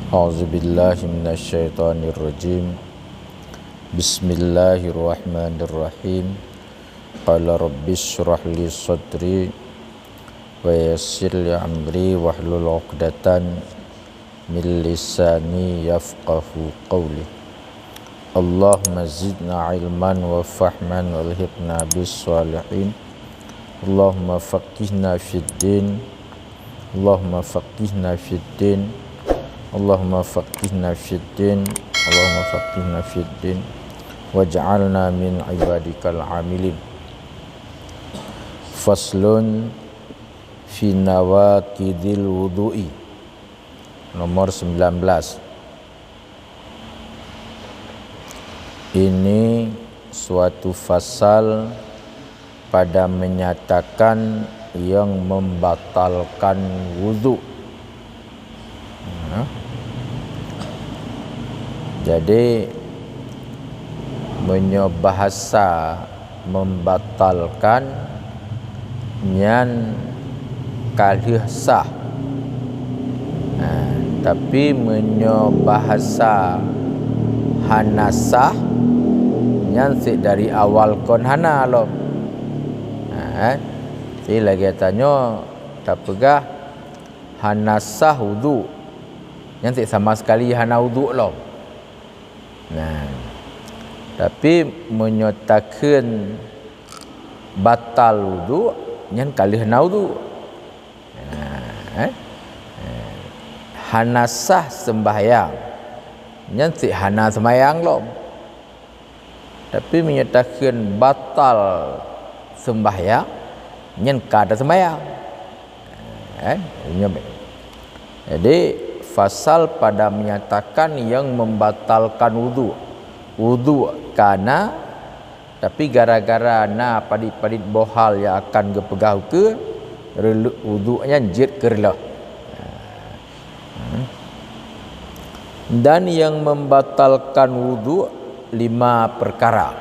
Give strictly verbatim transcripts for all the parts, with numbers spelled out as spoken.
أعوذ بالله من الشيطان الرجيم. بسم الله الرحمن الرحيم. قال رب اشرح لي صدري ويسر لي أمري واحلل عقدة من لساني يفقه قولي. اللهم زدنا علما وفهما وألحقنا بالصالحين. اللهم فقهنا في الدين. اللهم فقهنا في الدين. اللهم فقهنا في الدين. اللهم فقهنا في الدين. واجعلنا من عبادك العاملين. فصل في نواقض الوضوء. Nomor sembilan belas. Ini suatu fasal pada menyatakan yang membatalkan wudhu. Ya. Jadi, meunyoe bahasa membatalkan, nyan ka lheueh sah. Ha, tapi meunyoe bahasa hana sah, nyan cit dari awal kon hana lom. Ha, jadi lagée tanyoe tapeugah hana sah wudhu, nyan cit sama sekali hana wudhu lom. Nah, tapi meunyoe takheun batal wudhu, nyan ka lheueh na wudhu. Nah, eh? Hana sah sembahyang, nyan cit hana sembahyang lom. Tapi meunyoe takheun batal sembahyang, nyan ka tasembahyang. Eh, nyoe. Jadi, fasal pada menyatakan yang membatalkan wudhu. Wudhu ka na, tapi gara-gara na padit-padit boh hal nyang akan geupeugah ukeue, reuleu-, wudhu nyan jeuet keu reuloh. Hmm. Dan yang membatalkan wudhu lima perkara.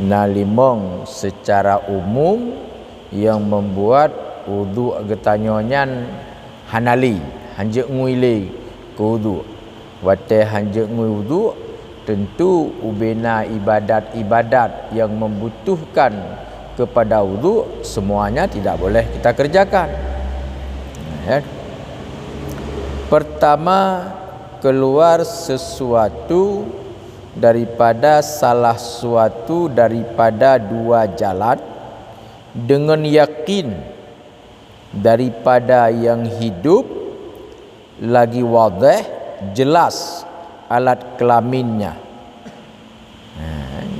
Na limong secara umum yang membuat wudhu geutanyoe nyan hana lé, hanjeuet ngui lé keu wudhu. Watée hanjeuet ngui wudhu, tentu ubena ibadat-ibadat yang membutuhkan kepada wudhu, semuanya tidak boleh kita kerjakan. Ya. Pertama, keluar sesuatu daripada salah suatu daripada dua jalan dengan yakin daripada yang hidup lagi wadéh, jelas alat kelaminnya. Ha,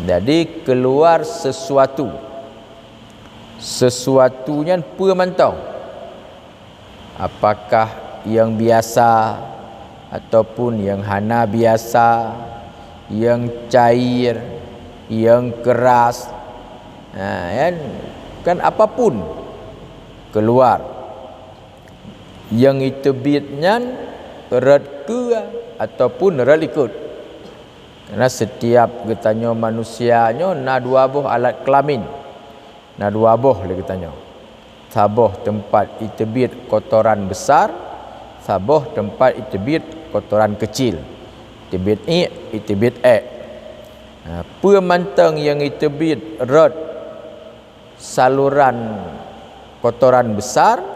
jadi keluar sesuatu. Sesuatu nyan peue mantong? Apakah yang biasa ataupun yang hana biasa, yang cair, yang keras, ha, kan? Kan apapun keluar. Nyang jiteubiet nyan rot keue ataupun rot likot. Karena setiap geutanyoe manusia nyoe na dua boh alat kelamin. Na dua boh lé geutanyoe. Saboh teumpat jiteubiet kotoran besar, saboh teumpat jiteubiet kotoran keucil. Jiteubiet iek, jiteubiet ék. Nah, peue mantong nyang jiteubiet rot saluran kotoran besar,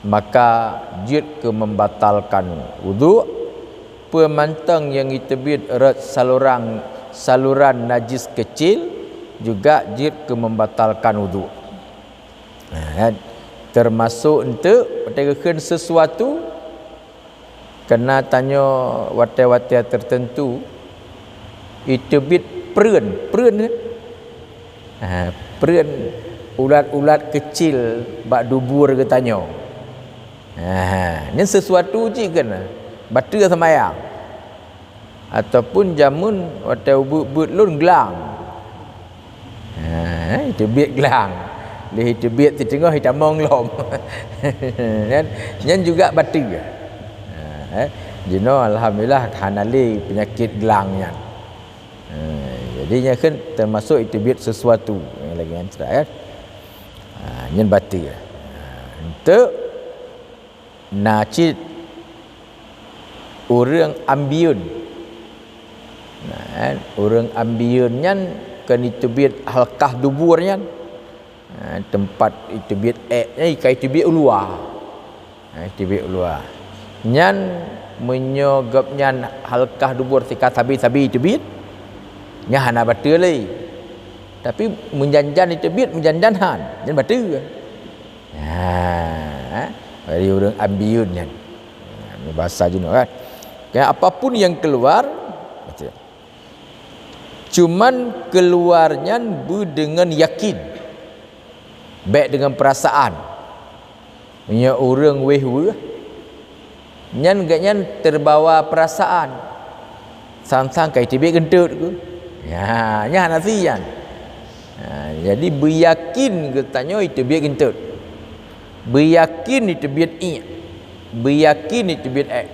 maka jeuet keu membatalkan wudhu. Peue mantong nyang jiteubiet rot saluran, saluran najis keucil juga jeuet keu membatalkan wudhu. Nah, kan? Teumasok eunteuk watée geukheun sesuatu, keureuna tanyoe watée-watée teuteuntu jiteubiet preuen, preuen kan? Ha, preuen ulat-ulat keucil bak dubur geutanyoe. Ha, nyan sesuatu cit keunan, bateue seumayang. Ataupun jameun watée ubeuet-ubeuet lôn glang. Ha, jiteubiet glang. Lheueh jiteubiet siteungoh jitamong lom. Nyan, nyan juga bateue. Ha, eh. Jinoe alhamdulillah hana lé peunyakét glang nyan. Ha, jadi nyan kan teumasok jiteubiet sesuatu. Nyang lagée nyan cit kan. Ha, nyan bateue. Ha, eunteuk na cit Ureuëng ambiyun. Nah, ureuëng ambiyun nyan kan iteubiet halkah dubur nyan. Ha, teumpat iteubiet ék nyan ka iteubiet u luwa. Ha, iteubiet u luwa. Nyan meunyoe gobnyan halkah dubur sika sabe-sabe iteubiet, nyan hana bateue lé. Tapi meujan-jan iteubiet, meujan-jan han, nyan bateue. Ha, jadi ureuëng ambiyun nyan. Ha, bahasa jinoe kan. Kan apapun yang keluar, bateue. Cuman keluar nyan beu deungon yakin, bék deungon peurasaan. Meunyoe ureuëng wéh weueh, nyan gobnyan teubawa peurasaan, sang-sang ka iteubiet geunteut keuh. Nyan, nyan hana si nyan. Ha, jadi beuyakin geutanyoe iteubiet geunteut. Beuyakin iteubiet iek, beuyakin iteubiet ék,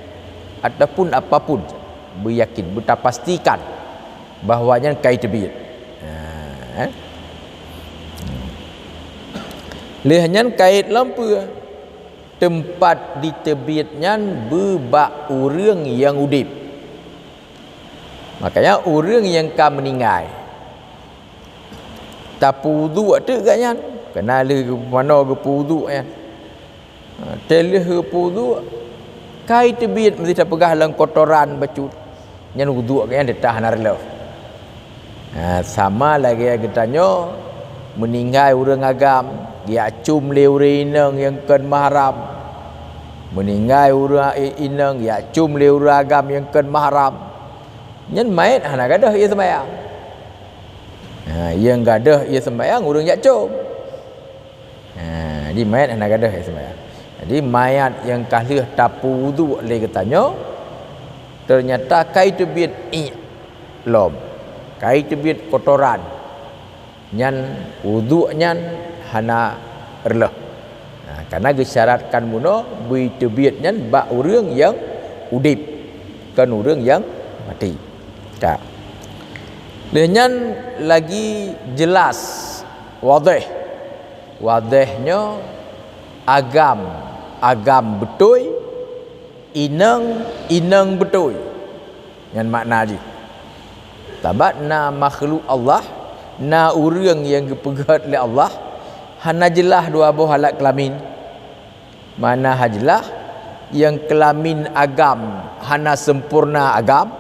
ataupun apapun, beuyakin, beutapastikan bahwa nyan ka iteubiet. Ha, eh. Lheueh nyan kayém lom peue? Teumpat jiteubiet nyan beu bak ureuëng nyang udeb. Makanya ureuëng nyang ka meuninggai, tapeuwudhu teuk gobnyan, keunan lheueh manoe geupeuwudhu nyan. Ha, teulheueh geupeuwudhu, ka iteubiet meusé tapeugah lam kotoran bacut, nyan wudhu gobnyan teutap hana reuloh. Ha, sama lagée geutanyoe, meuninggai ureuëng agam, geujak com lé ureuëng inong nyang kon mahram. Meuninggai ureuëng i-, inong, geujak com lé ureuëng agam nyang kon mahram. Nyan manyét hana gadôh ie seumayang. Ha, nyang gadôh ie seumayang ureuëng jak com. Ha, jadi manyét hana gadôh ie seumayang. Jadi mayat nyang ka lheueh tapeuwudhu lé geutanyoe, teunyata ka iteubiet iek lom, ka iteubiet kotoran. Nyan wudhu nyan hana reuloh. Nah, karena geusyaratkan bunoe beu iteubiet nyan bak ureuëng nyang udeb, kon ureuëng nyang maté. Ka. Lheueh nyan lagi jelas, wadéh. Wadéh nyoe agam, agam beutôi, inong, inong beutôi. Nyan makna jih. Sabab na makhluk Allah, na ureuëng nyang geupeugét lé Allah, hana jeulaih dua boh alat keulamin. Mana hana jeulaih, nyang keulamin agam hana sempurna agam,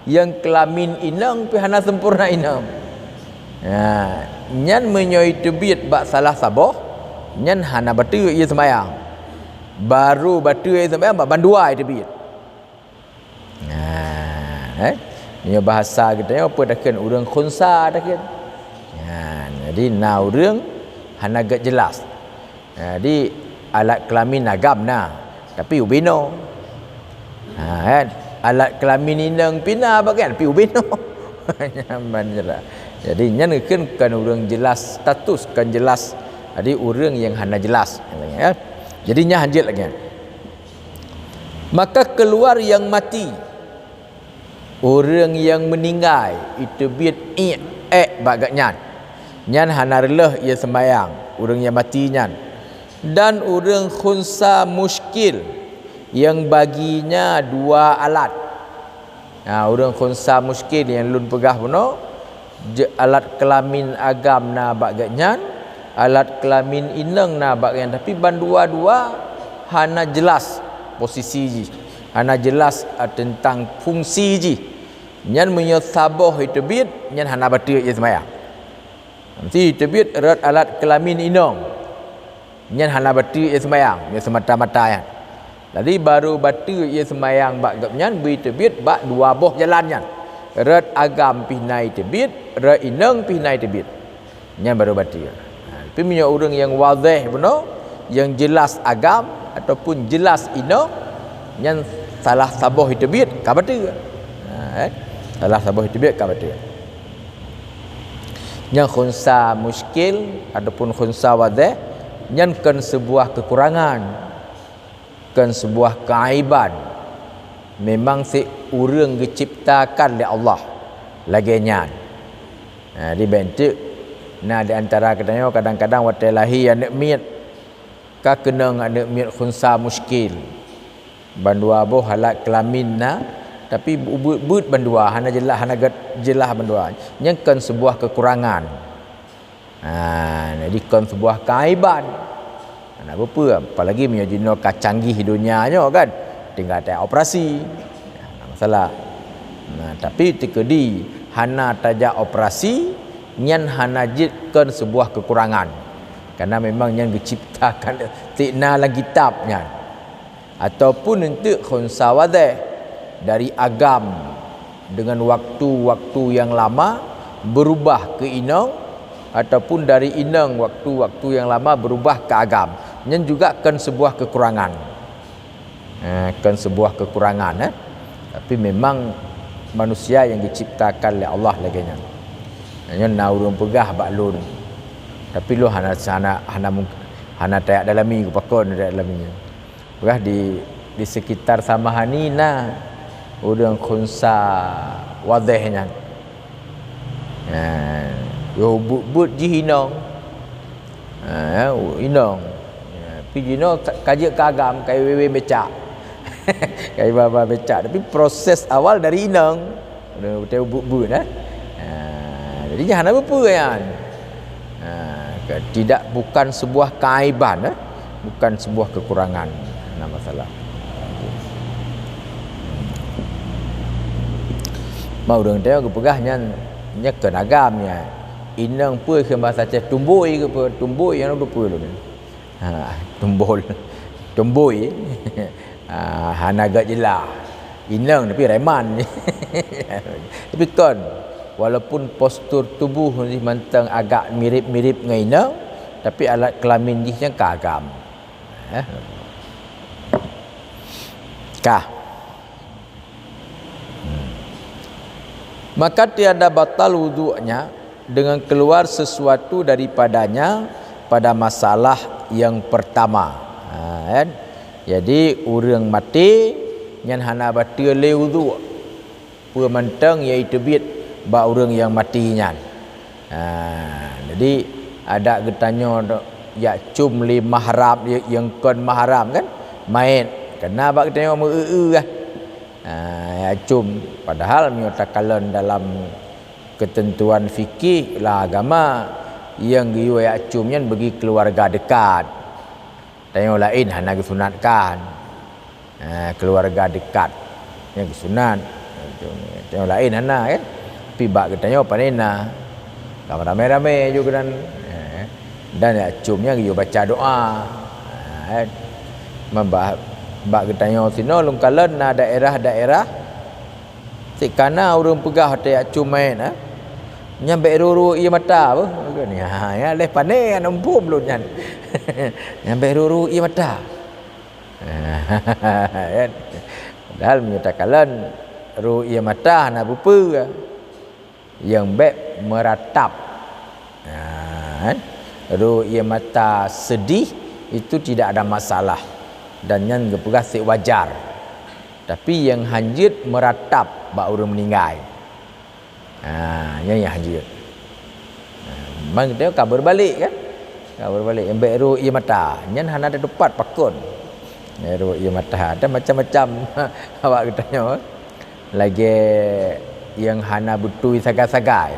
nyang keulamin inong pih hana sempurna inong. Ha, nyan meunyoe iteubiet bak salah saboh, nyan hana bateue ie seumayang. Barô bateue ie seumayang bak bandua iteubiet. Nah, eh, meunyoe bahasa geutanyoe peue takheun, ureuëng khunsa takheun. Nah, jadi na ureuëng hana gét jeulaih. Jadi alat keulamin agam na, tapi ubé inoe. Ha, kan? Alat keulamin inong pih na bak gét, tapi ubé inoe. Nyan ban jeulaih. Jadi nyan kheun kon ureuëng jeulaih status, kon jeulaih. Jadi ureuëng nyang hana jeulaih, ya. Jadi nyan hanjeuet lagée nyan. Maka keuluar nyang maté, ureuëng nyang meuninggai, iteubiet iek ék bak gobnyan, nyan hana reuloh ie seumayang ureuëng nyang maté nyan. Dan ureuëng khunsa muskil nyang baginya dua alat. Ha, ureuëng khunsa muskil nyang lôn peugah bunoe, je-, alat keulamin agam na bak gobnyan, alat keulamin inong na bak gobnyan, tapi bandua-dua hana jeulaih posisi jih, hana jeulaih, a, teuntang fungsi jih. Nyan meunyoe saboh iteubiet, nyan hana bateue ie seumayang. Meusti teubiet rot alat keulamin inong. Nyan hana bateue ie seumayang, nyan seumata-mata nyan. Jadi barô bateue ie seumayang bak gobnyan beu teubiet bak dua boh jalan nyan. Rot agam pih na iteubiet, rot inong pih na iteubiet. Nyan barô bateue. Ha, tapi meunyoe ureuëng nyang wadéh bunoe, nyang jeulaih agam ataupun jeulaih inong, nyan salah saboh iteubiet ka bateue. Ha, eh? Salah saboh iteubiet ka bateue. Nyang khunsa muskil ataupun khunsa wadéh, nyan kon seubuah keukurangan, kon seubuah keuaiban. Memang sit ureuëng geucebtakan lé Allah lagée nyan. Nah, di bentuk, na di antara geutanyoe kadang-kadang watée lahé aneuëk miet, ka keunong aneuëk miet khunsa muskil. Bandua boh alat kelamin na, tapi ubeuet-beuet bandua, hana jeulaih, hana gét jeulaih bandua. Nyan kon seubuah keukurangan. Ha, jadi kon seubuah keuaiban. Hana peue-peue, apalagi meunyoe jinoe ka canggih donya nyoe kan, tinggai tajak operasi. Hana masalah. Nah, tapi teukeudi hana tajak operasi, nyan hana jeuet kon seubuah keukurangan. Karena memang nyan geuciptakan, teuk na lam kitab nyan. Ataupun eunteuk khunsa wadhih dari agam dengan waktu-waktu yang lama berubah ke inong, ataupun dari inong waktu-waktu yang lama berubah ke agam. Nyan juga kon seubuah keukurangan. Eh, kon seubuah keukurangan, eh. Tapi memang manusia nyang geuciptakan lé Allah lagée nyan. Nyan na ureuëng peugah bak lôn. Tapi lôn hana, hana, hana mung-, hana tajak dalami, pakon tajak dalami nyan. Peugah di, di sekitar Samahani na ureuëng khunsa wadhih nyan. Ha, yoh buet-buet jih inong. Ha, inong. Ha, pi jinoe ka, ka jeuet keu agam, ka iwé-wé becak. Ka iba-ba becak. Tapi proses awal dari inong. Udah beutôi buet-buet, eh. Ha, jadi nyan hana peue-peue nyan. Ha, ke-, tidak, bukan sebuah keaiban, eh. Bukan sebuah kekurangan. Hana masalah. Mau ureuëng teuh geupeugah nyan, nyan kon agam nyan. Inong peue kheun bahasa Aceh, tumboi keu peue, tumboi nyan peue lôn. Ha, tumbol. Tumboi. Ha, hana gét jeulaih. Inong tapi reman. Tapi kon, walaupun postur tubuh jih mantong agak mirip-mirip ngon inong, tapi alat kelamin jih nyan ka agam. Eh. Ka. Hmm. Maka tiada batal wuduknya dengan keluar sesuatu daripadanya pada masalah yang pertama. Ha, kan? Jadi, ureuëng maté nyan hana bateue lé wuduk. Peue mantong nyang teubiet bak ureuëng nyang maté nyan. Ha, jadi adak geutanyoe tu jak com lé mahram, nyang kon mahram kan? Mait. Keunan bak geutanyoe meu-eu-eu lah. Ha, jak com. Padahal meunyoe takalon dalam keuteuntuan fikih lam agama, nyang geuyue jak com nyan bagi keuluwarga deukat. Tanyoe laén hana geusunatkan. Ha, keuluwarga deukat nyang geusunat. Tanyoe laén hana, kan? Tapi bak geutanyoe pane na. Ka ramé-ramé ju keunan. Ha, dan jak com nyan geuyue baca doa. Ha, kan? Meuba-, bak geutanyoe sinoe lôn kalon na daerah-daerah Cit kana ureuëng peugah watée jak com mait, ha? Nyan bék ru-ru ié mata beuh. Ha, nyan lheueh pane, hana muphom lôn nyan. Nyan bék ru-ru ié mata. Kan? Padahal meunyoe takalon ru ié mata hana peue-peue. Nyang bék meuratap. Ha, kan? Ru ié mata seudeh itu tidak ada masalah. Dan nyan geupeugah cit wajar. Tapi nyang hanjeuet meuratap bak ureuëng meuninggai. Ha, nyan nyang hanjeuet. Ha, memang geutanyoe ka beureubalik kan? Ka beureubalik, nyang bék ru ié mata. Nyan hana teutupat pakon. Nyang ru ié mata. Ada macam-macam awak geutanyoe. Lagée nyang hana beutôi sagai-sagai.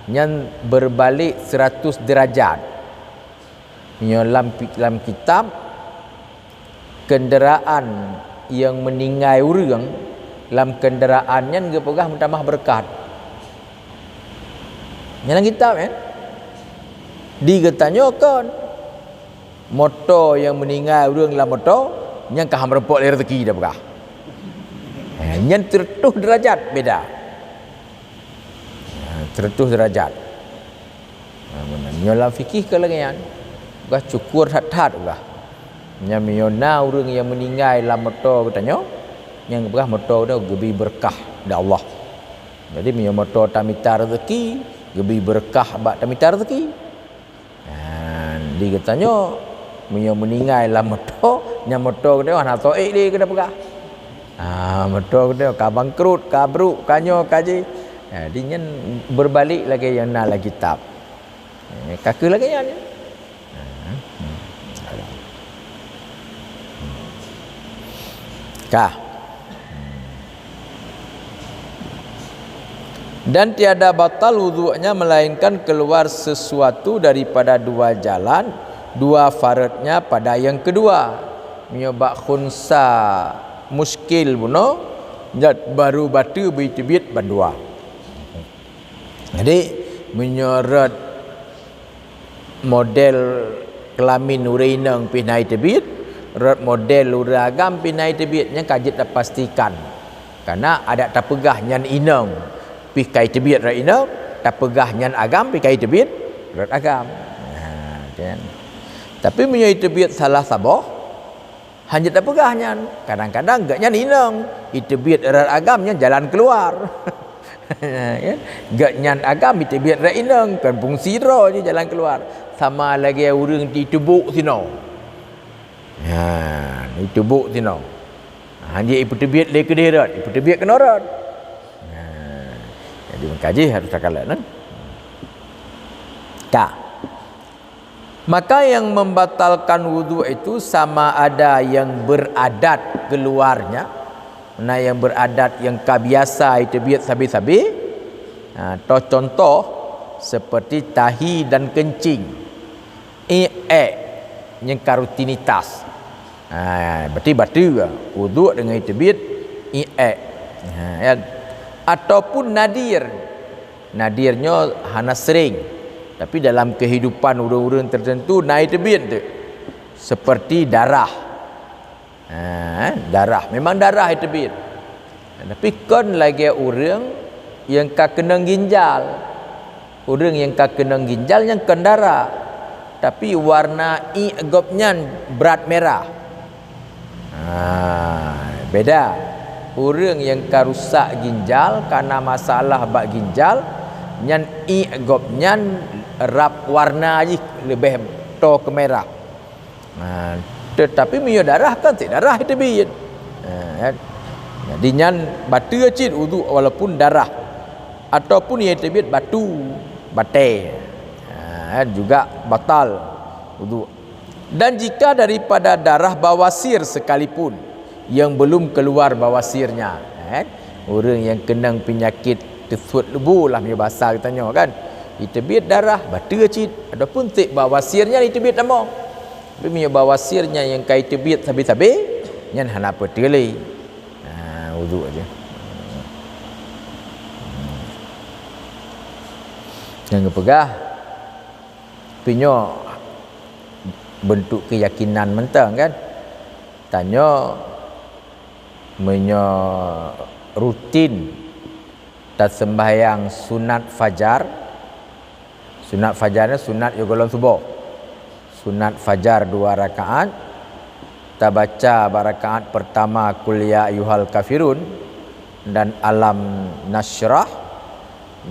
Nyan beureubalik seratus deurajat. Nyoe lam pi-, lam kitab, kenderaan nyang meuninggai ureuëng, lam kenderaan nyan geupeugah meutamah beureukat. Nyan lam kitab, ya. Di geutanyoe kon, moto nyang meuninggai ureuëng lam moto, nyan ka han meurumpok lé rezeki dah peugah. Eh, nyan seratus deurajat beda. Ha, seratus deurajat. Ha, meunan. Nyoe lam fikih ka lagée nyan. Gah syukur that-that gah. Nyan meunyoe na ureuëng nyang meuninggai lam moto geutanyoe, nyan geupeugah moto geutanyoe geubri beureukat lé Allah. Jadi meunyoe moto tamita rezeki, geubri beureukat bak tamita rezeki. Ha, di geutanyoe, meunyoe meuninggai lam moto, nyan moto geutanyoe hana soe lé keuneuk peugah. Ha, moto geutanyoe ka bangkrut, ka brok, ka nyoe, ka jih. Ha, di nyan beureubalik lagée nyang na lam kitab. Eh, ka kheueh lagée nyan. Ha, hmm. Kah. Dan tiada batal wuduknya melainkan keluar sesuatu daripada dua jalan, dua faradnya pada yang kedua. Meunyoe bak khunsa muskil bunoe, jat baru bateue beuteubiet bandua. Jadi, meunyoe rot model kelamin ureuëng inong pih na teubiet, rot model ureuëng agam pih na teubiet, nyan ka jeuet tapastikan. Karena adak tapeugah nyan inong pih ka teubiet rot inong, tapeugah nyan agam pih ka teubiet rot agam. Nah, kan. Tapi meunyoe teubiet salah saboh, hana tapeugah nyan. Kadang-kadang gobnyan inong, teubiet rot agam nyan jalan keluar. Ya, gobnyan agam teubiet rot inong, kon fungsi droe jih jalan keluar. Sama lagée ureuëng di tubok sinoe. Ha, di tubok sinoe. Ha, dia ipeuteubiet lé keudeh rot, ipeuteubiet keunoe rot. Ha, jadi meukaji harus takalon, eh. Ka. Maka yang membatalkan wudhu itu sama ada yang beradat keluarnya, na yang beradat yang ka biasa teubiet sabe-sabe, ha, toh contoh seperti tahi dan kencing, iek nyang ka rutinitas. Ha, berarti bateue wudhu dengan teubiet iek. Ha, kan? Ataupun nadir. Nadir nyoe hana sering, tapi dalam kehidupan ureuëng-ureuëng tertentu na teubiet tu. Seperti darah. Ha, darah. Memang darah teubiet. Tapi kon lagée ureuëng nyang ka keunong ginjal. Ureuëng nyang ka keunong ginjal nyan kon darah, tapi warna iek gobnyan brat merah. Ha, beda. Ureuëng nyang ka rusak ginjal, kana masalah bak ginjal, nyan iek gobnyan rab warna jih leubeh toe keumerah. Ha, tetapi meunyoe darah kan cit darah teubiet. Ha, kan? Jadi nyan bateue cit wudhu walaupun darah. Ataupun nyang teubiet batu, batée. Ha, kan? Juga batal wudhu. Dan jika daripada darah bawasir sekalipun yang belum keluar bawasirnya, kan? Ureuëng nyang keunong peunyakét teusuet leubu lah meunyoe basa geutanyoe kan. Iteubiet darah, bateue cit, ataupun tiek bawasir nyan iteubiet tamong. Tapi meunyoe bawasir nyan nyang ka iteubiet sabe-sabe, nyan hana peue teulé. Ha, wudhu aja. Nyang geupeugah, tapi nyoe bentuk keyakinan mantong kan. Tanyoe meunyoe rutin taseumbahyang sunat fajar, sunat fajar nyan sunat yoh gohlom suboh. Sunat fajar dua rakaat, tabaca bak rakaat pertama Qul ya ayyuhal kafirun dan Alam Nasyrah,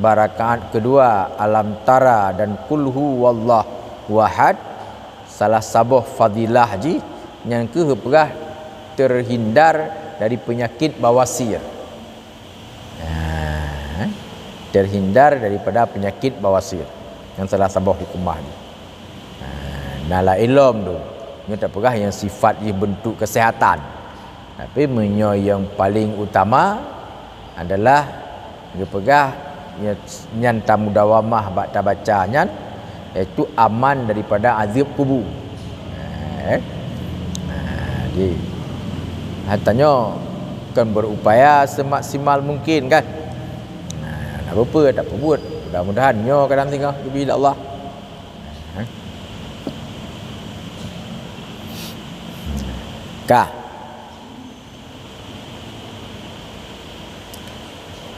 bak rakaat kedua Alam Tara dan Qul huwallahu ahad. Salah saboh fadilah jih nyan keuh peugah terhindar dari penyakit bawasir. Ha, terhindar daripada penyakit bawasir. Nyan salah saboh hikmah jih. Ha, na laén lom tu. Nyoe tapeugah nyang sifat jih bentuk kesehatan. Tapi meunyoe nyang paling utama adalah geupeugah nyan tamudawamah bak tabaca nyan, yaitu aman daripada azab kubu. Eh? Ha, jadi, tanyoe kan berupaya semaksimal mungkin kan. Ha, nak bepe tak peubuet. Mudah-mudahan nyoe kadang singoh geubri lé Allah. Ha. Ka.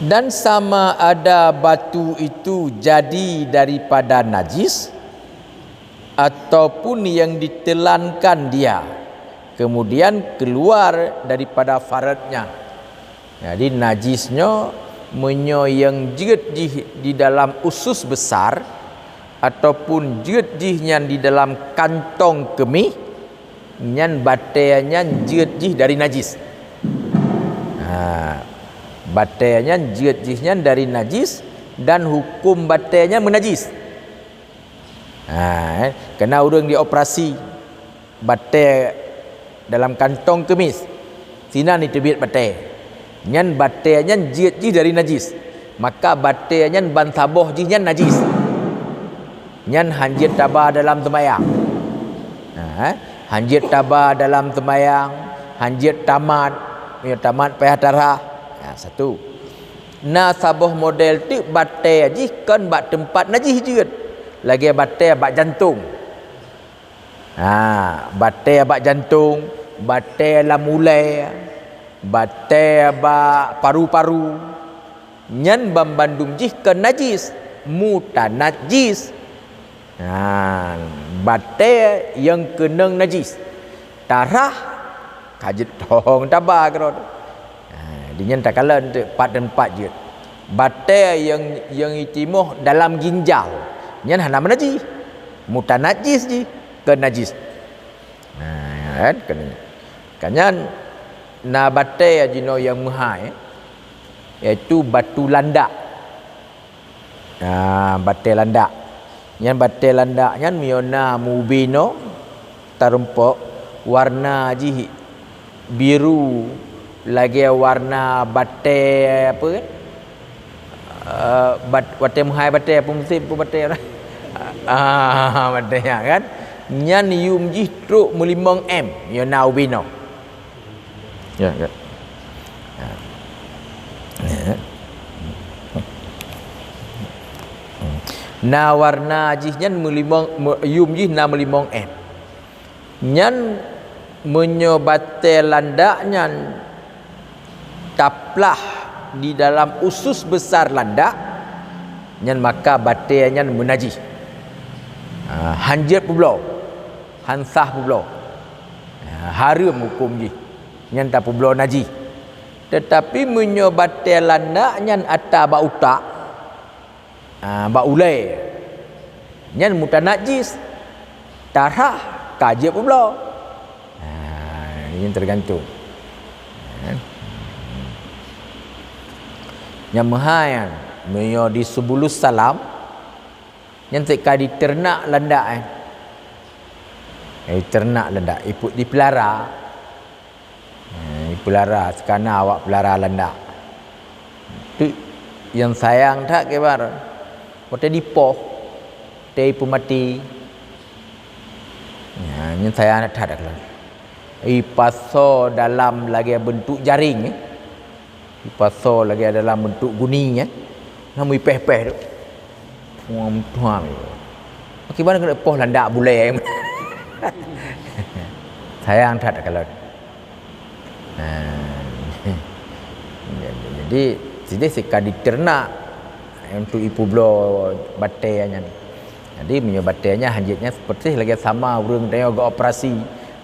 Dan sama ada batu itu jadi daripada najis, ataupun yang ditelankan dia, kemudian keluar daripada faradnya. Jadi, najis nyoe meunyoe nyang jeuet jih di dalam usus besar, ataupun jeuet jih nyan di dalam kantong keumih, nyan batée nyan jeuet jih dari najis. Ha, batée nyan jeuet jih nyan dari najis, dan huköm batée nyan meunajis. Ha, eh, kena ureuëng dioperasi batée dalam kantong keumih. Sinan jiteubiet batée. Nyan batée nyan jeuet jih dari najis. Maka batée nyan ban saboh jih nyan najis. Nyan hanjeuet taba dalam seumayang. Ha, eh? Hanjeuet taba dalam seumayang, hanjeuet tamat, meunyoe tamat payah tarhah. Ha, satu. Na saboh model teuk batée jih kon bak teumpat najih jeuet. Lagée batée bak jantong. Ha, batée bak jantong, batée lam ulée, batée bak paru-paru. Nyan banmandum jih kon najis, mutanajis. Ha, batée nyang keunong najis. Tarhah ka jeuet thong taba keudroe. Ha, di nyan takalon teuk pat dan pat jeuet. Batée nyang, nyang jitimoh dalam ginjal, nyan hana meunajih. Mutanajis jih, kon najis. Ha, kan? Keu nyan. Ka nyan na batée jinoe nyang meuhai, yaitu batu landak. Ha, batée landak. Nyan batée landak nyan meunyoe na meuubé inoe, tarumpok, warna jih biru lagée warna batée apa kan? Eh, bat-, watée meuhai batée, peue musém peue batée. Ah, batée nyan kan. Nyan yum jih trok meulimong M, meunyoe na ubé inoe. Ya, ya. Ya. Ya. Na warna jih nyan meulimong, me-, yum jih na meulimong M. Nyan meunyoe batée landak nyan taplah di dalam usus besar landak, nyan maka batée nyan meunajih. Ha, hanjeuet peubloe, han sah peubloe. Ha, hareuem huköm jih. Nyan tapeubloe najih. Teutapi meunyoe batée landak nyan ata bak utak, ha, bak ulée, nyan mutanajis, tarhah ka jeuet peubloe. Ha, nyan teugantung. Ha. Nyang meuhai nyan, meunyoe di Subulus Salam, nyan teuka diteunak landak, eh. Diteunak landak, ipeu-, dipeulara. Eh, ipeulara, seukana awak peulara landak. Tu nyang sayang that kiban. Watée dipoh, watée ipeumaté. Nyan, nyan sayang that, that. Ipasoe dalam lagée beuntuk jaréng, eh. Ipasoe lagée dalam beuntuk guni, eh. Lalu ipéh-péh tu. Tuam, tuam. Akiban keuneuk poh landak bulée. Sayang that kalon. Ha. Jadi, sideh sika diteunak untuk ipeubloe batée nyan. Jadi, meunyoe batée nyan hanjeuet nyan seperti lagée sama ureuëng tanyoe geuoperasi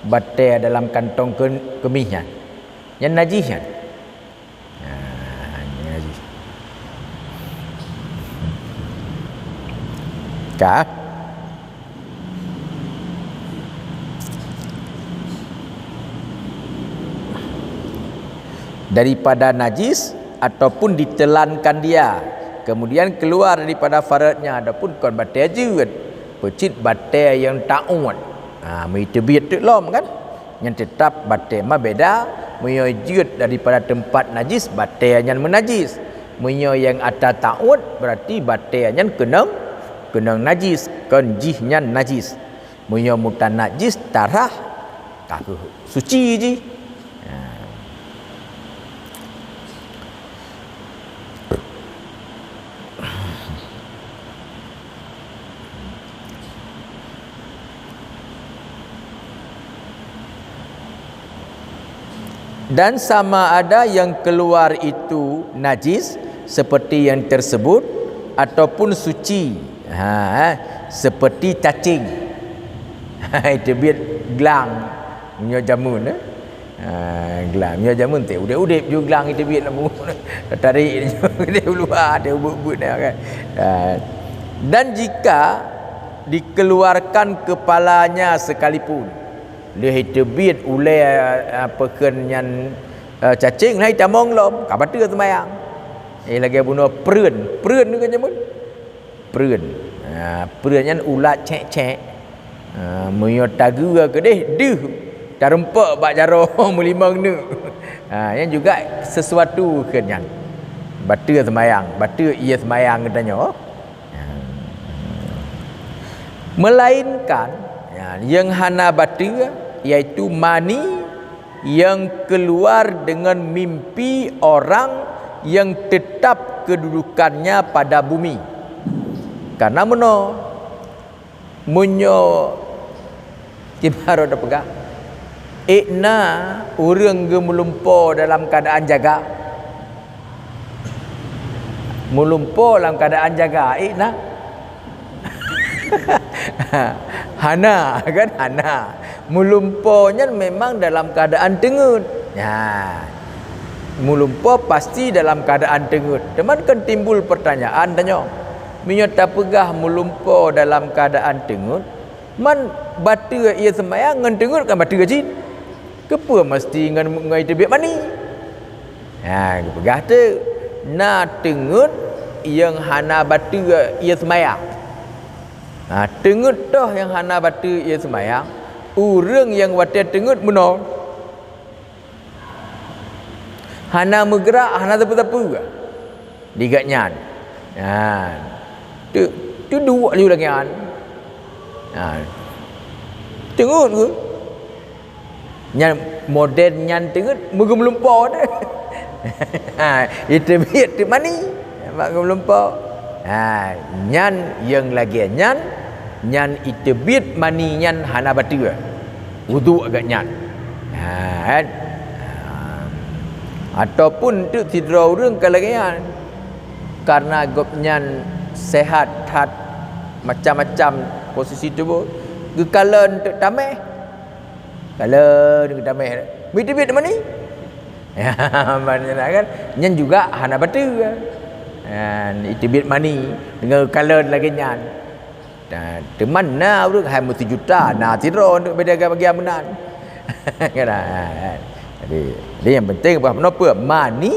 batée dalam kantong ke-, keumih nyan. Nyan najih nyan. Ha, nyan najih. Ka? Daripada najis ataupun ditelankan dia, kemudian keluar daripada farajnya, adapun kon batée jeuet, peucit batée nyang taôt. Ha, meuteubiet teuk lom kan? Nyan teutab batée ma beda, meunyoe jeuet daripada teumpat najis, batée nyan meunajis. Meunyoe nyang ata taôt, berarti batée nyan keunong, keunong najis, kon jih nyan najis. Meunyoe mutanajis, tarhah, ka kheueh suci jih. Ha. Dan sama ada yang keluar itu najis seperti yang tersebut, ataupun suci, ha, eh, seperti cacing. Hai, teubiet glang meunyoe jameun, eh. Ha, glang. Meunyoe jameun teuh udeb-udeb ju glang iteubiet lam bumoe. Tarik ju u luwa, teuh ubeut-ubeut dah kan. Ha. Dan jika dikeluarkan kepalanya sekalipun, lheueh iteubiet ulée, eh, peukheun nyan, eh, cacing, lheueh itamong lom, ka bateue seumayang. Eh, lagée bunoe preuen. Preuen nyoe kan jameun? Preuen. Ha, preuen nyan ulat cék-cék. Ha, meunyoe tageue keudeh deuh, tarumpok bak jaroe meulimong neuk. Ha, nyan juga sesuatu keu nyan. Bateue seumayang, bateue ié seumayang geutanyoe. Ha. Melainkan, ya, nyang hana bateue, yaitu mani yang keluar dengan mimpi orang yang tetap kedudukannya pada bumi. Karena meunoe, meunyoe kiban droe tapeugah, ék na ureuëng geumeulumpo dalam keuadaan jaga. Meulumpo lam keuadaan jaga, ék na? Hana, kan? Hana. Meulumpo nyan memang dalam keuadaan teungeut. Nyan. Meulumpo pasti dalam keuadaan teungeut. Teuma kan timbul pertanyaan tanyoe, meunyoe tapeugah meulumpo dalam keuadaan teungeut, man bateue ié seumayang ngon teungeut kan bateue cit? Keupeue meusti ngon, ngon teubiet mani? Ha, geupeugah teuk, na teungeut nyang hana bateue ié seumayang. Ha, teungeut toh nyang hana bateue ié seumayang, ureuëng nyang watée teungeut meunoe hana meugerak, hana sapeue-sapeue di gobnyan. Ha, teu-, teuduek laju lagée nyan. Ha, teungeut keuh. Nyan model nyan teungeut meugeumlumpo teuh. Ha, iteubiet teuk mani bak geumlumpo. Ha, nyan nyang lagée nyan, nyan iteubiet mani nyan hana bateue wudhu gobnyan. Ha, kan? Ha. Ataupun teuk sidroe ureuëng ka lagée nyan, karena gobnyan sehat that macam-macam posisi tuboh, geukalon teuk tameh. Kalon geutameh, meuteubiet mani. Ban nyan kan, nyan juga hana bateue. Ha, iteubiet mani deungon kalon lagée nyan. Nah, teuma na ureuëng hai meuseujuta, na sidroe untuk beda bagian meunan. Kan? Jadi, jadi yang penting bah meunoe peue? Mani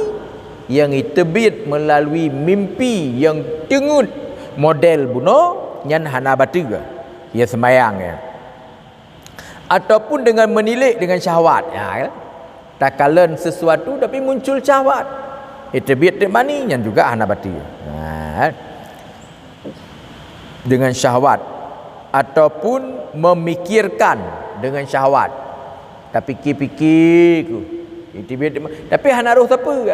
yang iteubiet melalui mimpi yang teungeut model bunoe nyan hana bateue. Ya seumayang ya. Ataupun dengan menilik dengan syahwat. Ya, kan? Takalon sesuatu tapi muncul syahwat. Iteubiet teuk mani nyan juga hana bateue. Ha, kan? Dengan syahwat ataupun memikirkan dengan syahwat. Tapikir-pikir ku, iteubiet, tapi hana roh sapeue.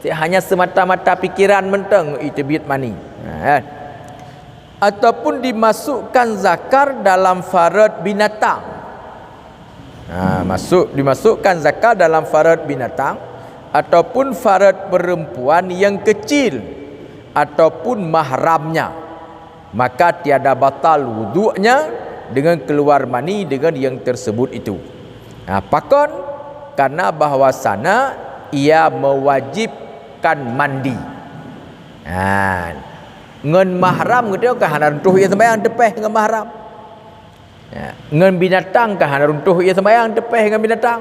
Hanya semata-mata pikiran mantong iteubiet mani. Ha, kan? Ataupun dimasukkan zakar dalam faraj binatang. Ha, masuk, dimasukkan zakar dalam faraj binatang ataupun faraj perempuan yang kecil ataupun mahramnya, maka tiada batal wuduknya dengan keluar mani dengan yang tersebut itu. Ha, pakon? Karena bahwasanya ia mewajibkan mandi. Ha, ngon mahram geutanyoe kan hana runtoh ié seumayang teupeh ngon mahram. Ya, ngon binatang kan hana runtoh ié seumayang teupeh ngon binatang.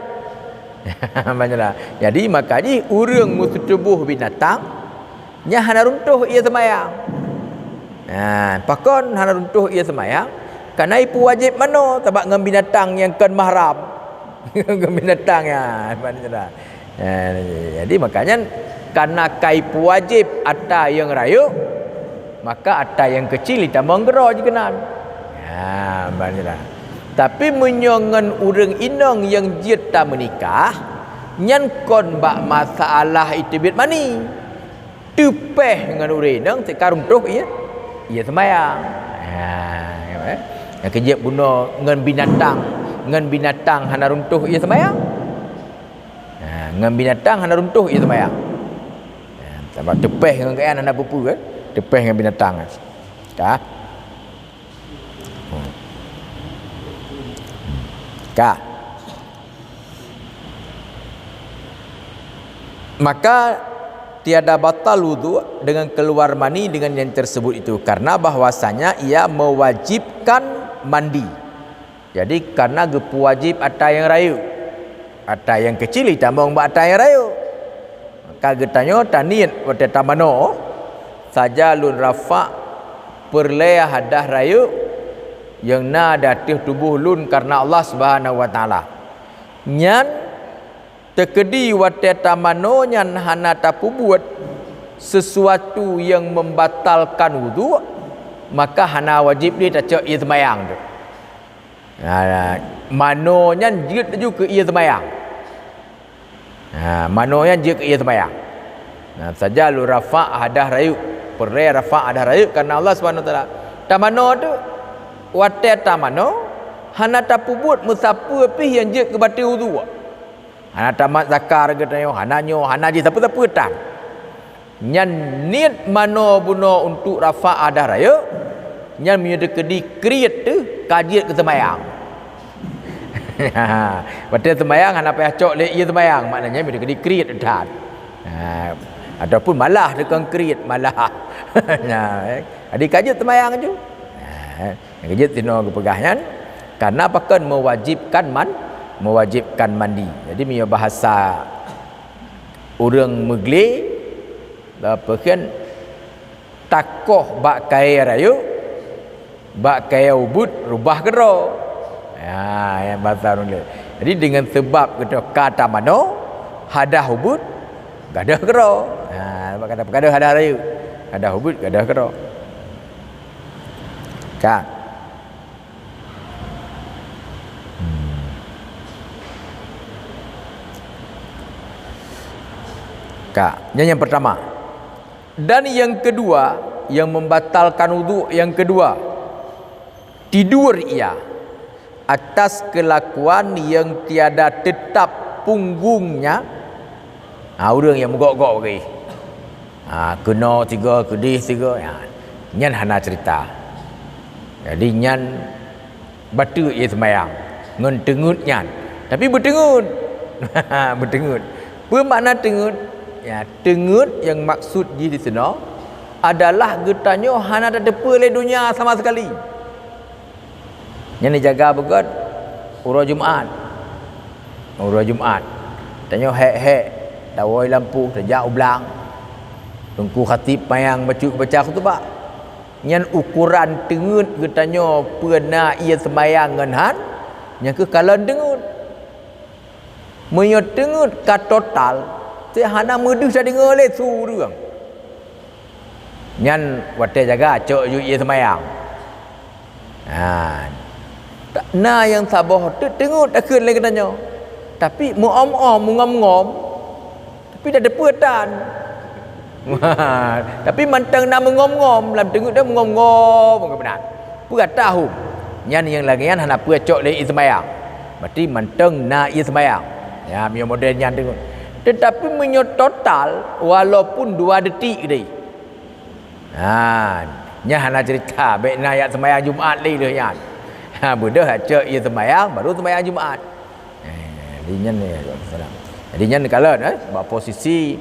Banyak lah. Jadi maka jih ureuëng meuseutuboh binatang, nyan hana runtoh ié seumayang. Ha, pakon hana runtoh ié seumayang? Karena ipeuwajéb manoe sabab ngon binatang nyang kon mahram. Ngon binatang nyan, banyak lah. Ha, jadi makanya karena ka ipeuwajéb ata nyang rayeuk, maka ata nyang keucil itamong keudroe jih keunan. Ha, banyak lah. Tapi meunyoe ngon ureuëng inong nyang jeuet tameunikah, nyan kon bak masalah iteubiet mani. Teupeh ngon ureuëng inong teuka runtoh ié, ié seumayang. Ha, eh. Nyang keu jeuet bunoe ngon binatang, ngon binatang hana runtoh ié seumayang. Ha, ngon binatang hana runtoh ié seumayang. Ha, sabab teupeh ngon keuan hana peue-peue kan? Teupeh ngon binatang kan? Ka? Ka? Maka tiada batal wudhu dengan keluar mani dengan yang tersebut itu, karena bahwasanya ia mewajibkan mandi. Jadi karena geupeuwajéb ata nyang rayeuk, ata nyang keucil itamong bak ata nyang rayeuk. Maka geutanyoe taniet watée tamanoe, saja lôn rafa' peureulée hadah rayeuk nyang na di ateueh tuboh lôn karena Allah Subhanahu wa Taala. Nyan Teukeudi watée tamano nyan hana tapeubuet sesuatu nyang membatalkan wudhu, maka hana wajéb lé tacok ié seumayang tu. Ha, mano nyan jeuet laju keu ié seumayang. Ha, mano nyan jeuet keu ié seumayang. Nah, saja lôn rafa' hadas rayeuk. Peureulée rafa' hadas rayeuk kareuna Allah Subhanahu Wa Taala. Tamano tu, watée tamano, hana tapeubuet meusapeue pih nyang jeuet keu bateue wudhu. Hana tamat zakar geutanyoe, hana nyoe, hana jih sapeue-sapeue tan. Nyan niet mano bunoe untuk rafa' hadas rayeuk, nyan meunyoe teukeudi kriet teuh ka jeuet keu seumayang. Watée seumayang hana payah cok lé ié seumayang, maknanya meunyoe teukeudi kriet that. Ha, ataupun malah tukang kriet, malah. Nah, eh, jadi ka jeuet seumayang ju. Ha, nyang ka jeuet sinoe geupeugah nyan, karena pakon mewajibkan man-, mewajibkan mandi. Jadi meunyoe bahasa ureuëng meuglé, peukheun takoh bak kayée rayeuk, bak kayée ubit rubah keudroe. Ha, nyang bahasa ureuëng glé. Jadi dengan sebab geutanyoe ka tamano, hadas ubit, gadôh keudroe. Ha, sebab ka ta-, gadôh hadas rayeuk. Hadas ubit, gadôh keudroe. Ka. Hmm. Ka. Nyan nyang pertama. Dan yang kedua, yang membatalkan wudhu yang kedua, tidur ia atas kelakuan yang tiada tetap punggungnya. Ha, ureuëng nyang meugok-gok bagi. Ha, keunoe sigoe, keudeh sigoe. Ha, nyan hana cerita. Jadi nyan bateue ié seumayang ngon teungeut nyan. Tapi beuteungeut. Beuteungeut. Peue makna teungeut? Ya, teungeut nyang maksud jih di sinoe adalah geutanyoe hana tateupeue lé donya sama sekali. Nyan jijaga beugét uroe Jumat. Uroe Jumat, tanyoe hék-hék, tawoe lampu, tajak u blang. Teungku khatib mayang bacut baca khutubah. Nyan ukoran teungeut geutanyoe peue na ié seumayang ngon han, nyang kheueh kalon teungeut. Meunyoe teungeut ka total, teuh hana meudeuh tadeungoe lé su ureuëng. Nyan watée jaga cok ju ié seumayang. Ha. Ta-, na nyang saboh teuk teungeut takheun lé geutanyoe. Tapi meuom-om, meungom-ngom, tapi tateupeue tan. Tapi mantong na meungom-ngom, lam teungeut dah meungom-ngom, meukeubeunan. Peue tahom. Nyan nyang lagée nyan hana peue cok lé ié seumayang. Berarti mantong na ié seumayang. Ya, meunyoe model nyan teungeut. Tetapi meunyoe total, walaupun dua detik deh. Ha, nyan hana cerita, bék na jak seumayang Jumat lé lheueh nyan. Ha, beudôh cok ié seumayang, baru seumayang Jumat. Eh, jadi nyan ni, jadi nyan kalon, eh, bak posisi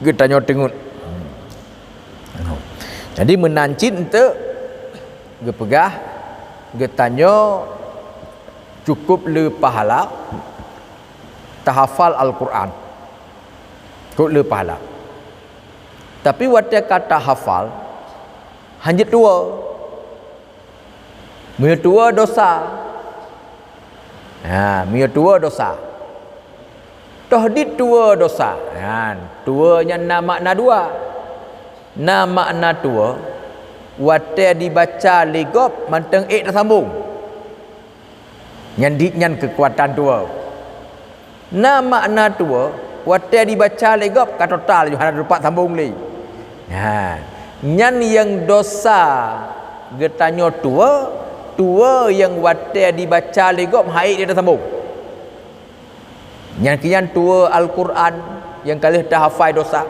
geutanyoe teungeut. Jadi meunan cit enteuk geupeugah geutanyoe cukup le pahala tahafal Al-Quran. Cukup le pahala. Tapi watée ka tahafal, hanjeuet tuwoe. Meunyoe tuwoe dosa. Ha, meunyoe tuwoe dosa. Toh dit tuwoe dosa. Nyan, tuwoe nyan na makna dua. Na makna tuwoe, watée dibaca lé gob mantong ék tasambong. Nyan dit nyan keukuatan tuwoe. Na makna tuwoe, watée dibaca lé gob ka total ju hana teupat sambong lé. Ha, nyan nyang dosa geutanyoe tuwoe, tuwoe nyang watée dibaca lé gob han ék tasambong. Nyan keuh nyan tuwoe Al-Quran nyang ka lheueh tahafai dosa.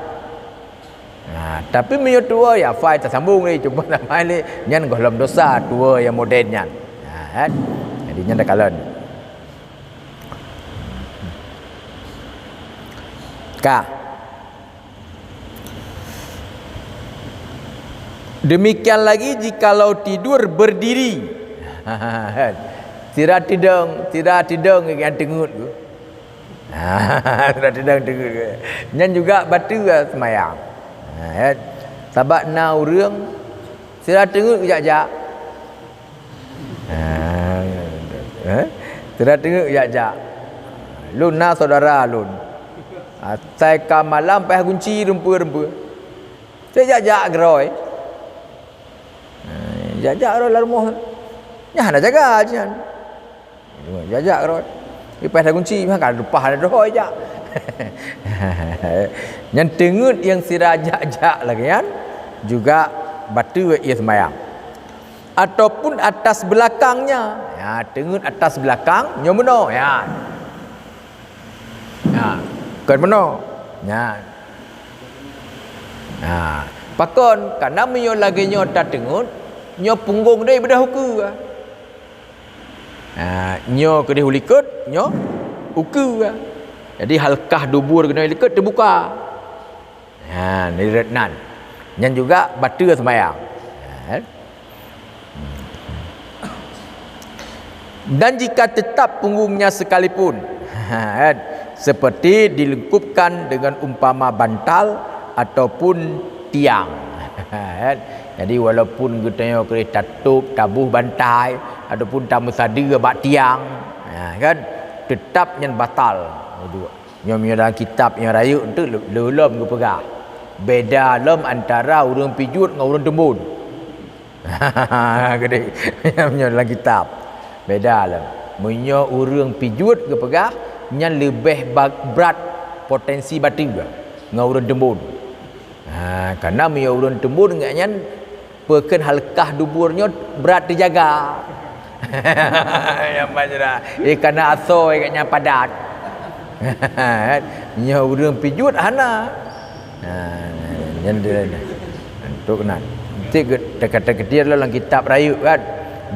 Ha, tapi meunyoe tuwoe ya hafai tasambong lé, cuma hafai lé, nyan gohlom dosa tuwoe nyang modern nyan. Ha, kan? Jadi nyan takalon. Ka. Demikian lagi jikalau tidur berdiri. Sira tidong, sira tidong nyang teungeut tu. Sira tidong teungeut tu. Nyan juga bateue seumayang. Ha, kan? Sabab na ureuëng sira teungeut jak-jak. Ha, eh? Sira teungeut jak-jak. Lôn na syedara lôn. Asai ka malam payah gunci rumpue-rumpue. Cit jak-jak keudroe. Ha, jak-jak keudroe lam rumoh. Nyan hana jaga jih nyan. Jak-jak keudroe. Leupah dah gunci, maka leupah dah droe jak. Nyan teungeut nyang sira jak-jak lagèe nyan juga bateue ie seumayang. Ataupun atas belakangnya. Ya, teungeut atas belakang, nyoe meunoe. Ya. Ha, kon meunoe. Nyan. Ha, pakon? Karena meunyoe lagèe nyoe tateungeut, nyoe punggong deh beudôh ukeue. Ha, nyoe keudeh u likot, nyoe ukeue. Jadi halkah dubur keunoe likot teubuka. Ha, nireuet nan. Nyan juga bateue seumayang. Ha. Dan jika tetap punggungnya sekalipun, kan, seperti dilengkupkan dengan umpama bantal ataupun tiang. Kan? Jadi walaupun geutanyoe keudeh tatôp, taboh bantai ataupun tameusadeue bak tiang, ha, kan, tetap nyan batal wudhu. Nyoe meunyoe dalam kitab nyang rayeuk tu lom geupeugah, beda lom antara ureuëng pijuet ngon ureuëng teumbon. Geude, meunyoe dalam kitab, beda lom. Meunyoe ureuëng pijuet geupeugah, nyan leubeh ba-, brat potensi bateue ngon ureuëng teumbon. Ha, karena meunyoe ureuëng teumbon nyan, peue kheun halkah dubur nyoe brat teujaga. Nyang majra, eh, kana asoe geuh nyang padat. Nyoe ureuëng pijuet hana. Ha, nyan dia. Untuk nan. Cit geu-, teuka-teuka lom lam kitab rayeuk kan.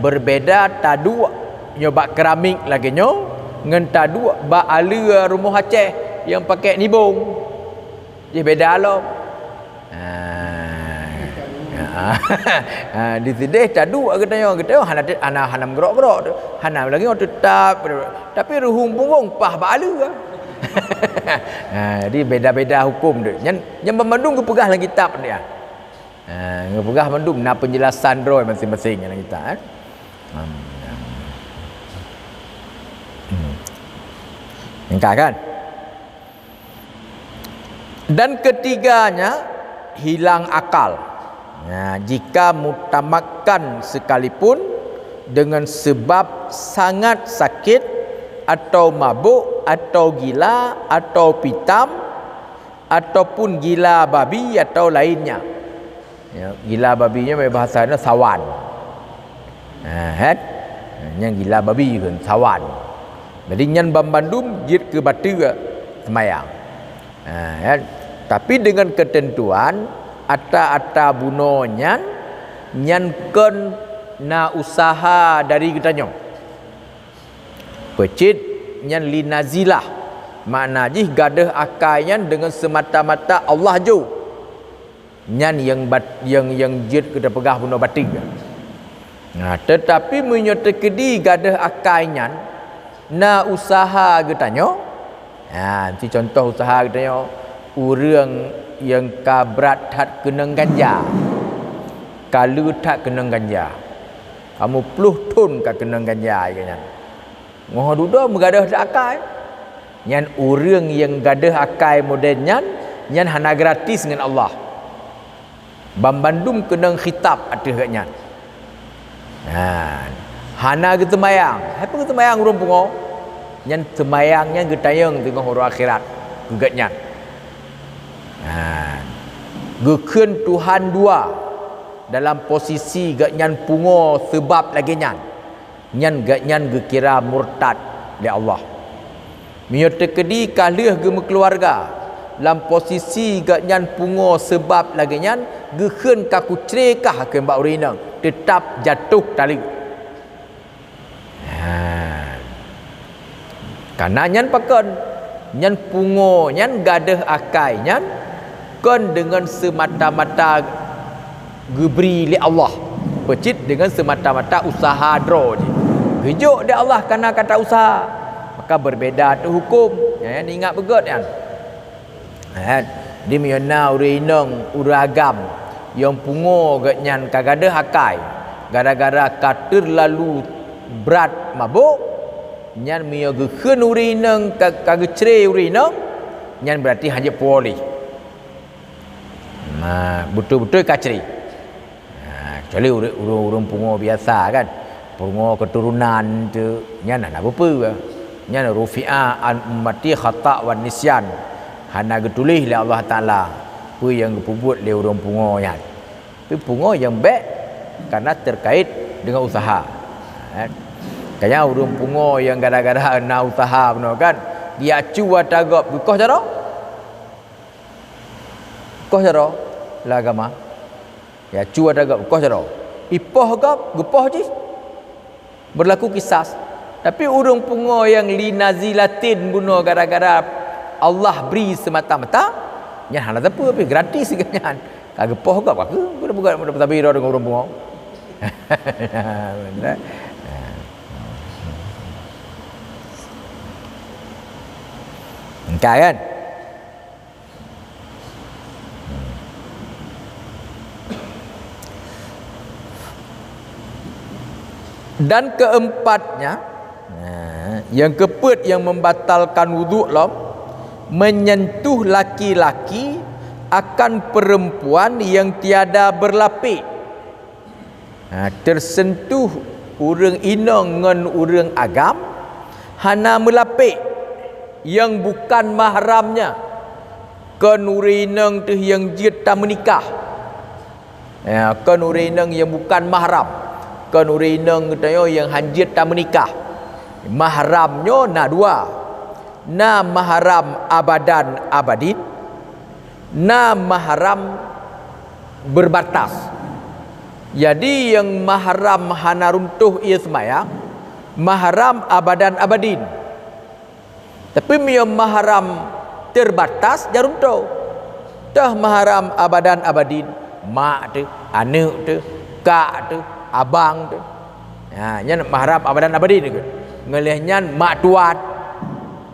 Berbeda taduek nyoe bak keramik lagèe nyoe ngon taduek bak aleue rumoh Aceh nyang pakai nibong. Jih beda lom. Ha. Ha. Ha, di sideh taduek geutanyoe, geutanyoe hana, hana, hana meugrok-grok tu. Hana lagèe nyoe teutap, tapi ruhueng punggong paih bak aleue. Ha, jadi beda-beda huköm tu. Nyan, nyan banmandum geupeugah lam kitab dia. Ha, geupeugah mandum na penjelasan droe masing-masing lam kitab, eh. Hmm. Hmm. Engkah kan? Dan ketiganya hilang akal. Nah, jika mutamakkan sekalipun dengan sebab sangat sakit atau mabuk atau gila atau pitam ataupun gila babi atau lainnya. Ya, gila babi nyoe bahasa nyoe sawan. Ha, kan? Nyan gila babi kheun, sawan. Jadi nyan banmandum jeuet keu bateue seumayang. Ha, kan? Tapi dengan ketentuan, ata-ata bunoe nyan, nyan kon na usaha dari geutanyoe. Peucit nyan li nazilah, makna jih gadôh akai nyan deungon seumata-mata Allah jôh. Nyan nyang bat-, nyang, nyang jeuet keu teupeugah bunoe bateue. Nah, teutapi meunyoe teukeudi gadôh akai nyan na usaha geutanyoe, nah, si contoh usaha geutanyoe, ureuëng nyang ka brat that keunong ganja, ka le that keunong ganja, ka muplôh thon ka keunong ganja geuh nyan. Ngon dudoe meugadôh that akai. Nyan ureuëng nyang gadôh akai model nyan, nyan hana gratis ngon Allah. Banmandum keunong khitab ateueh geuh nyan. Nah, hana geuseumayang. Hai peue geuseumayang ureuëng pungo? Nyan seumayang nyan geutanyong teungoh uroe akhirat keu geuh nyan. Nah, geukheun Tuhan dua dalam posisi geuh nyan pungo seubab lagée nyan. Nyan geuh nyan geukira murtad lé Allah. Meunyoe teukeudi ka lheueh geumeukeuluwarga lam posisi geuh nyan pungo seubab lagée nyan, geukheun ka kucre kah keu bak ureuëng inong, teutab jatoh taleuek. Haa. Kana nyan pakon? Nyan pungo nyan gadôh akai nyan kon deungon seumata-mata geubri lé Allah, peucit deungon seumata-mata usaha droe jih. Geujok lé Allah kana kata usaha, maka beubeda teuh huköm. Nyan ingat beugét nyan. Kan? Di meunyoe na ureuëng inong, ureuëng agam, nyang pungo geuh nyan ka gadôh akai, gara-gara ka teulalu brat mabök, Nyan meunyoe geukheun ureuëng inong ka, ka geucre ureuëng inong, nyan beurati hana jeuet puwoe lé. Nah, beutôi-beutôi ka cre. Nah, kecuali ureuëng, ureuëng, ureuëng pungo biasa kan. Pungo keuturonan tu, nyan hana peue-peue. Nyan rufi'a an ummati khata' wan nisyan. Hana geutuléh lé Allah Taala peue nyang geupeubuet lé ureuëng pungo nyan. Tapi pungo nyang bék karena terkait dengan usaha. Kan? Kaya ureuëng pungo nyang gara-gara na usaha bunoe kan, dia cu ata gob geukoh jaroe. Koh jaroe lam agama. Ya, cu ata gob, koh jaroe. Ipoh gob, geupoh jih. Berlaku kisas. Tapi ureuëng pungo nyang li nazilatin bunoe gara-gara Allah bri semata-mata, nyan hana teupeu pih gratis nyan. Ka geupoh gob, ka keu, geupoh gob, tapi ro deungon ureuëng pungo. Engkai kan? Dan keempatnya, nah, nyang keupeuet nyang membatalkan wudhu lom, menyentuh laki-laki akan perempuan yang tiada berlapik. Ha, tersentuh ureuëng inong ngon ureuëng agam hana meulapek nyang bukan mahramnya, kon ureuëng inong teuh nyang jeuet tameunikah. Ya, kon ureuëng inong nyang bukan mahram, kon ureuëng inong geutanyoe nyang hana jeuet tameunikah. Mahram nyoe na dua, na mahram abadan abadin, na mahram berbatas. Jadi nyang mahram hana runtoh ie seumayang, mahram abadan abadin. Tapi meunyoe mahram terbatas, jaruntoh. Toh mahram abadan abadin, mak teuh, aneuëk teuh, kak teuh, abang teuh. Ha, nyan mahram abadan abadin. Ngon lheueh nyan mak tuan.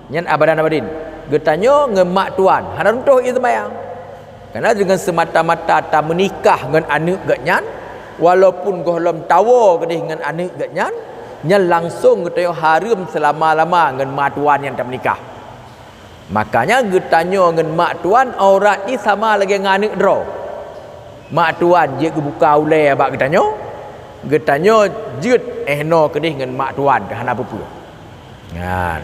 Nyan abadan abadin. Geutanyoe ngon mak tuan hana runtoh ie seumayang. Karena deungon semata-mata tameunikah ngon aneuëk geuh nyan, walaupun gohlom tawoe keudeh ngon aneuëk geuh nyan, nyan langsong geutanyoe hareuem seulama-lama ngon mak tuan nyang tameunikah. Makanya geutanyoe ngon mak tuan aurat jih sama lagée ngon aneuëk droe. Mak tuan jeuet geubuka ulée bak geutanyoe, geutanyoe jeuet éh noe keudeh ngon mak tuan keu hana peue-peue. Nyan.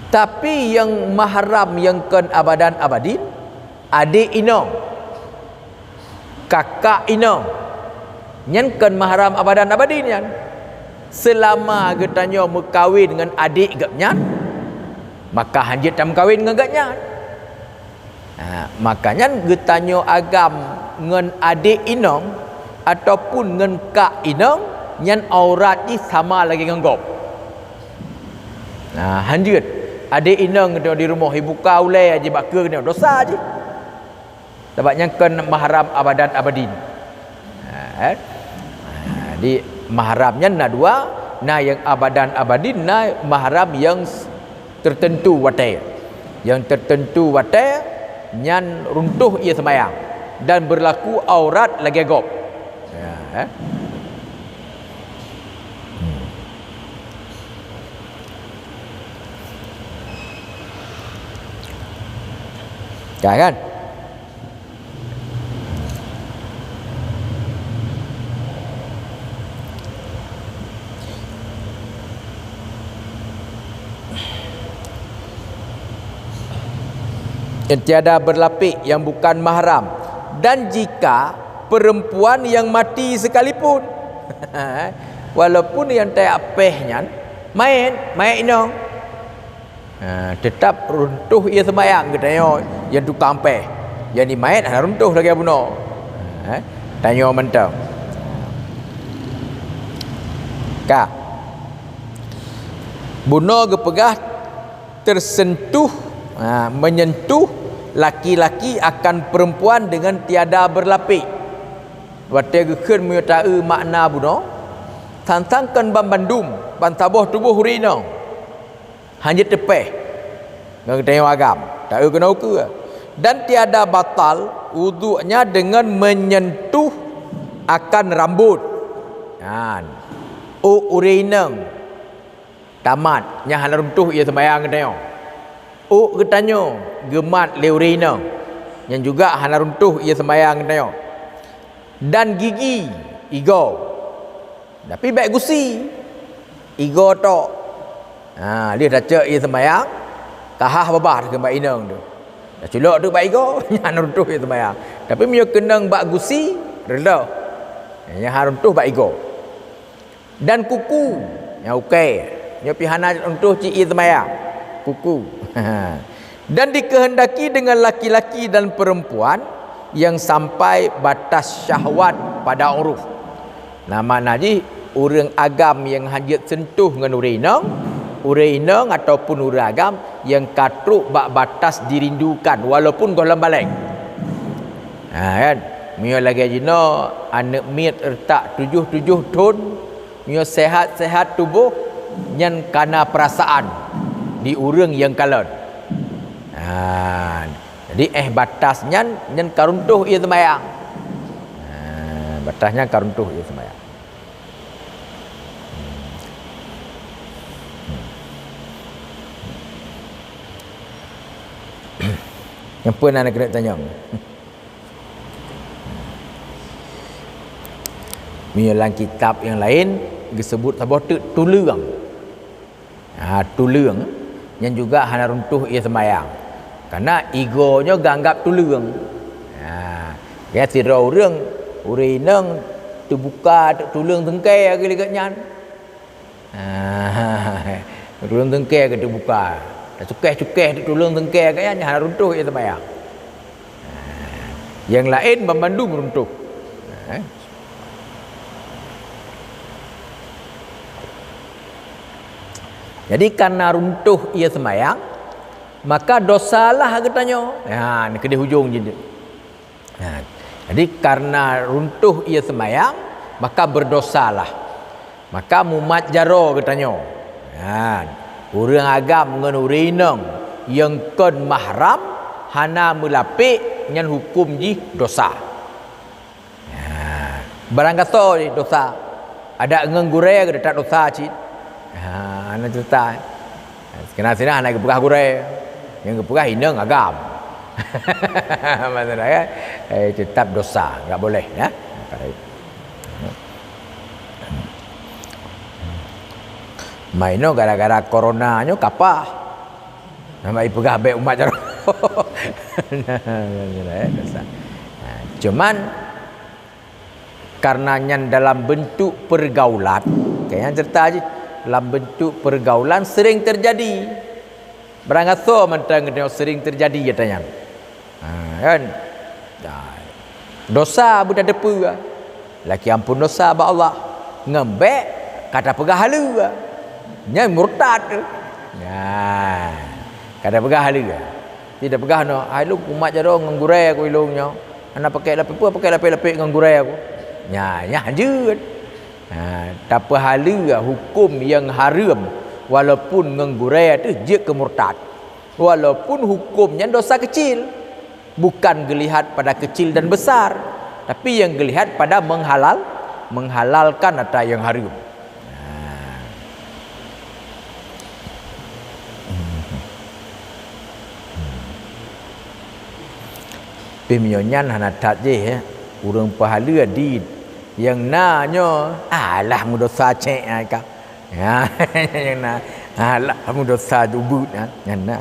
Tapi nyang mahram nyang kon abadan abadin, adek inong, kakak inong, nyan kon mahram abadan abadin nyan. Seulama geutanyoe meukawen ngon adek geuh nyan, maka hana jeuet tameukawen ngon geuh nyan. Ha, maka nyan geutanyoe agam ngon adek inong ataupun ngon kak inong, nyan aurat jih sama lagée ngon gob. Nah, hana jeuet. Adek inong geutanyoe di rumoh ibuka ulée jih bak keue geutanyoe, dosa jih. Sabab nyan kon mahram abadan abadin. Ha, eh? Ha, di mahram nyan na dua, na nyang abadan abadin, na mahram nyang s-, tertentu watée. Nyang tertentu watée nyan runtoh ie seumayang dan berlaku aurat lagée gob. Ya, eh? Hmm. Ya kan? Yang tiada berlapik, yang bukan mahram, dan jika perempuan yang mati sekalipun. Walaupun nyang tajak péh nyan manyét, manyét inong. Ha, teutap runtoh ie seumayang geutanyoe nyang tukang péh. Jadi manyét hana runtoh lagée bunoe. Ha, tanyoe mantong. Ka. Bunoe geupeugah tersentuh, ha, menyentuh laki-laki akan perempuan dengan tiada berlapik. Watée geukheun meunyoe taeu makna bunoe, sang-sang kon banmandum, bansaboh tuboh ureuëng inong. Hana jeuet teupéh ngon geutanyoe agam, taeu keunoe ukeue. Dan tiada batal wuduknya dengan menyentuh akan rambut. Nyan. Ôk ureuëng inong. Tamat, nyan hana runtoh ie seumayang geutanyoe. Ôk geutanyoe geumat lé ureuëng inong, nyan juga hana runtoh ie seumayang geutanyoe. Dan gigi, igoe. Tapi bék gusi, igoe tok. Ha, lheueh tacok ie seumayang, kahah babah takheun bak inong tu. Taculok tu bak igoe, nyan runtoh ie seumayang. Tapi meunyoe keunong bak gusi, reuloh. Nyan hana runtoh bak igoe. Dan kuku, nyang ukée, nyoe pih hana runtoh cit ie seumayang. Kuku. Dan dikehendaki dengan laki-laki dan perempuan yang sampai batas syahwat pada uruf. Nah, makna jih, ureuëng agam nyang hana jeuet seuntuh ngon ureuëng inong, ureuëng inong ataupun ureuëng agam nyang ka trok bak batas dirindukan walaupun gohlom balek. Ha, kan? Meunyoe lagée jinoe aneuëk miet reutak tujoh-tujoh thon, meunyoe sehat-sehat tuboh, nyan kana peurasaan di ureuëng nyang kalon. Ha, jadi, eh, batas nyan, nyan ka runtoh ie seumayang. Ha, batas nyan ka runtoh ie seumayang. Nyang peue na keuneuk tanyong? Meunyoe lam kitab nyang laén geuseubut saboh teuk tuleueng. Ha, tuleueng nyan juga hana runtoh ie seumayang. Karena igoe nyoe geuanggab tuleueng. Ha, ya sidroe ureuëng, ureuëng inong teubuka teuk tuleueng teungkée lagée geuh nyan. Ha, tuleueng teungkée ka teubuka. Tacukeh-cukeh teuk tuleueng teungkée ka nyan, hana runtoh ie seumayang. Ha, nyang laén banmandum runtoh. Ha. Jadi, karena runtoh ie seumayang, maka dosalah geutanyoe. Ha, ni keudeh ujong jih. Nah, jadi, karena runtoh ie seumayang, maka berdosalah. Maka mumat jaroe geutanyoe. Nah, ureuëng agam ngon ureuëng inong nyang kon mahram hana meulapék, nyan huköm jih dosa. Nah, barang gasoe jih dosa. Adak ngon gurée geuh that dosa cit. Ha, na cerita. Keunan sinan hana geupeugah gurée, nyang geupeugah inong agam. Maksudnya, kan? Eh, tetap dosa, enggak boleh, ya. Maino gara-gara corona nyoe kapah. Nama ipeugah bék umat jaroe. Dosa. Nah, cuman karena nyan dalam bentuk pergaulan, kaya cerita jih, dalam bentuk pergaulan sering terjadi. Barang gasoe mantong geutanyoe sering terjadi gata nyan. Ha, kan? Nah, dosa beutateupeue. Lakée amphon dosa bak Allah. Ngon bék ka tapeugah haleue. Nyan murtad. Nah, ka tapeugah haleue. Tidak peugah noh, "Hai lôn umat jaroe ngon gurée ku ilôn nyoe. Hana pakai lapék peue, pakai lapék-lapék ngon gurée ku." Nya, nya hanjeut. Ha, tapeuhaleue huköm nyang hareuem walaupun ngon gurée teuh jeuet keu murtad. Walaupun huköm nyan dosa kecil. Bukan geulihat pada kecil dan besar, tapi nyang geulihat pada menghalal, menghalalkan atra nyang hareuem. Nah. Pih meunyoe nyan hana that jih, ya. Ureuëng peuhaleue di nyang na nyoe, alah meudosa cék ai ka. Ya, nyang na, alah meudosa jubeuet nyan, nyan na.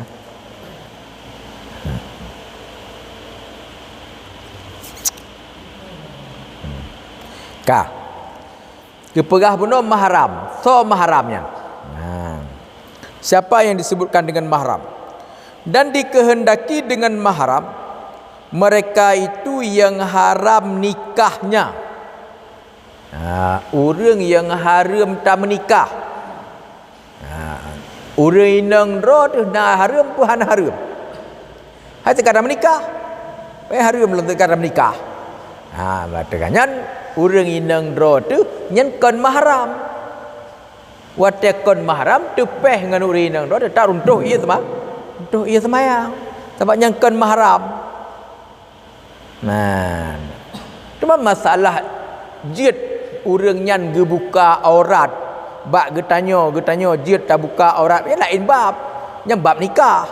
Ka. Geupeugah bunoe mahram. Soe mahram nyan? Nah. Siapa yang disebutkan dengan mahram? Dan dikehendaki dengan mahram mereka itu yang haram nikahnya. Ha, ureuëng nyang hareuem tameunikah. Ha, ureuëng inong droe teuh na hareuem peue hana hareuem? Hai teuka tameunikah. Eh, hareuem lom teuka tameunikah. Ha, bak teuka nyan ureuëng inong droe teuh nyan kon mahram. Watée kon mahram teupéh ngon ureuëng inong droe teuh runtoh ie seuma-, runtoh ie seumayang. Sabab nyan kon mahram. Nah, teuma masalah jeuet ureuëng nyan geubuka aurat Bak geutanyoe, geutanyoe jeuet tabuka aurat, nyan laén bab. Nyan bab nikah.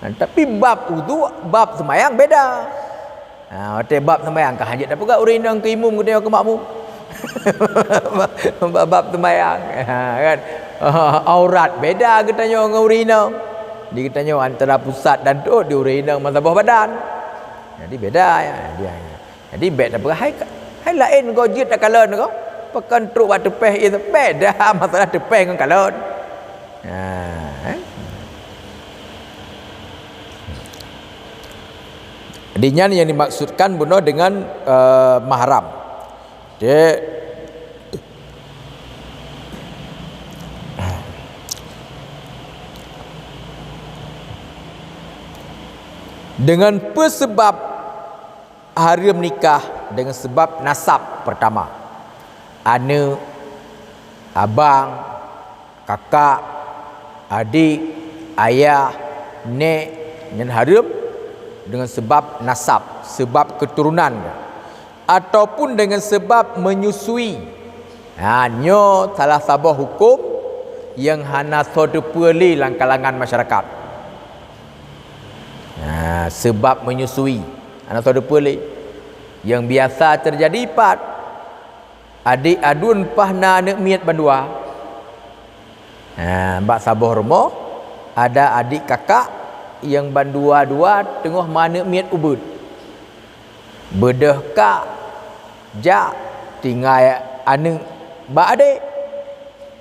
Nah, tapi bab udhu, bab seumayang beda. Ha, watée bab seumayang ka hanjeuet tapeugah ureuëng inong keu imum geutanyoe keu makmum. Bab, bab seumayang, ha, kan. Aurat beda geutanyoe ngon ureuëng inong. Di geutanyoe antara pusat dan rot, di ureuëng inong meusaboh badan. Jadi beda ya, dia. Jadi bék tapeugah hai, hai laén goe jeuet takalon goe. Pakon trok bak teupeh itu beda masalah teupeh ngon kalon. Ha, eh. Di nyan yang dimaksudkan bunoe dengan, eh, mahram. Dek. Dengan peue sabab hareuem nikah? Dengan sabab nasab pertama. Aneuk, abang, kakak, adik, ayah, nek, nyan hareuem dengan sabab nasab, sabab keuturonan, ataupun dengan sabab menyusui. Ha, nyoe salah saboh huköm nyang hana soe teupeue lé lam kalangan masyarakat. Ha, sabab menyusui, hana soe teupeue lé. Nyang biasa teujadi pat, adik aduen paih na aneuk miet bandua. Ha, bak saboh rumoh, ada adik kakak nyang bandua-dua teungoh meuaneuk miet ubeut. Beudôh kak jak tinggai aneuk bak adik.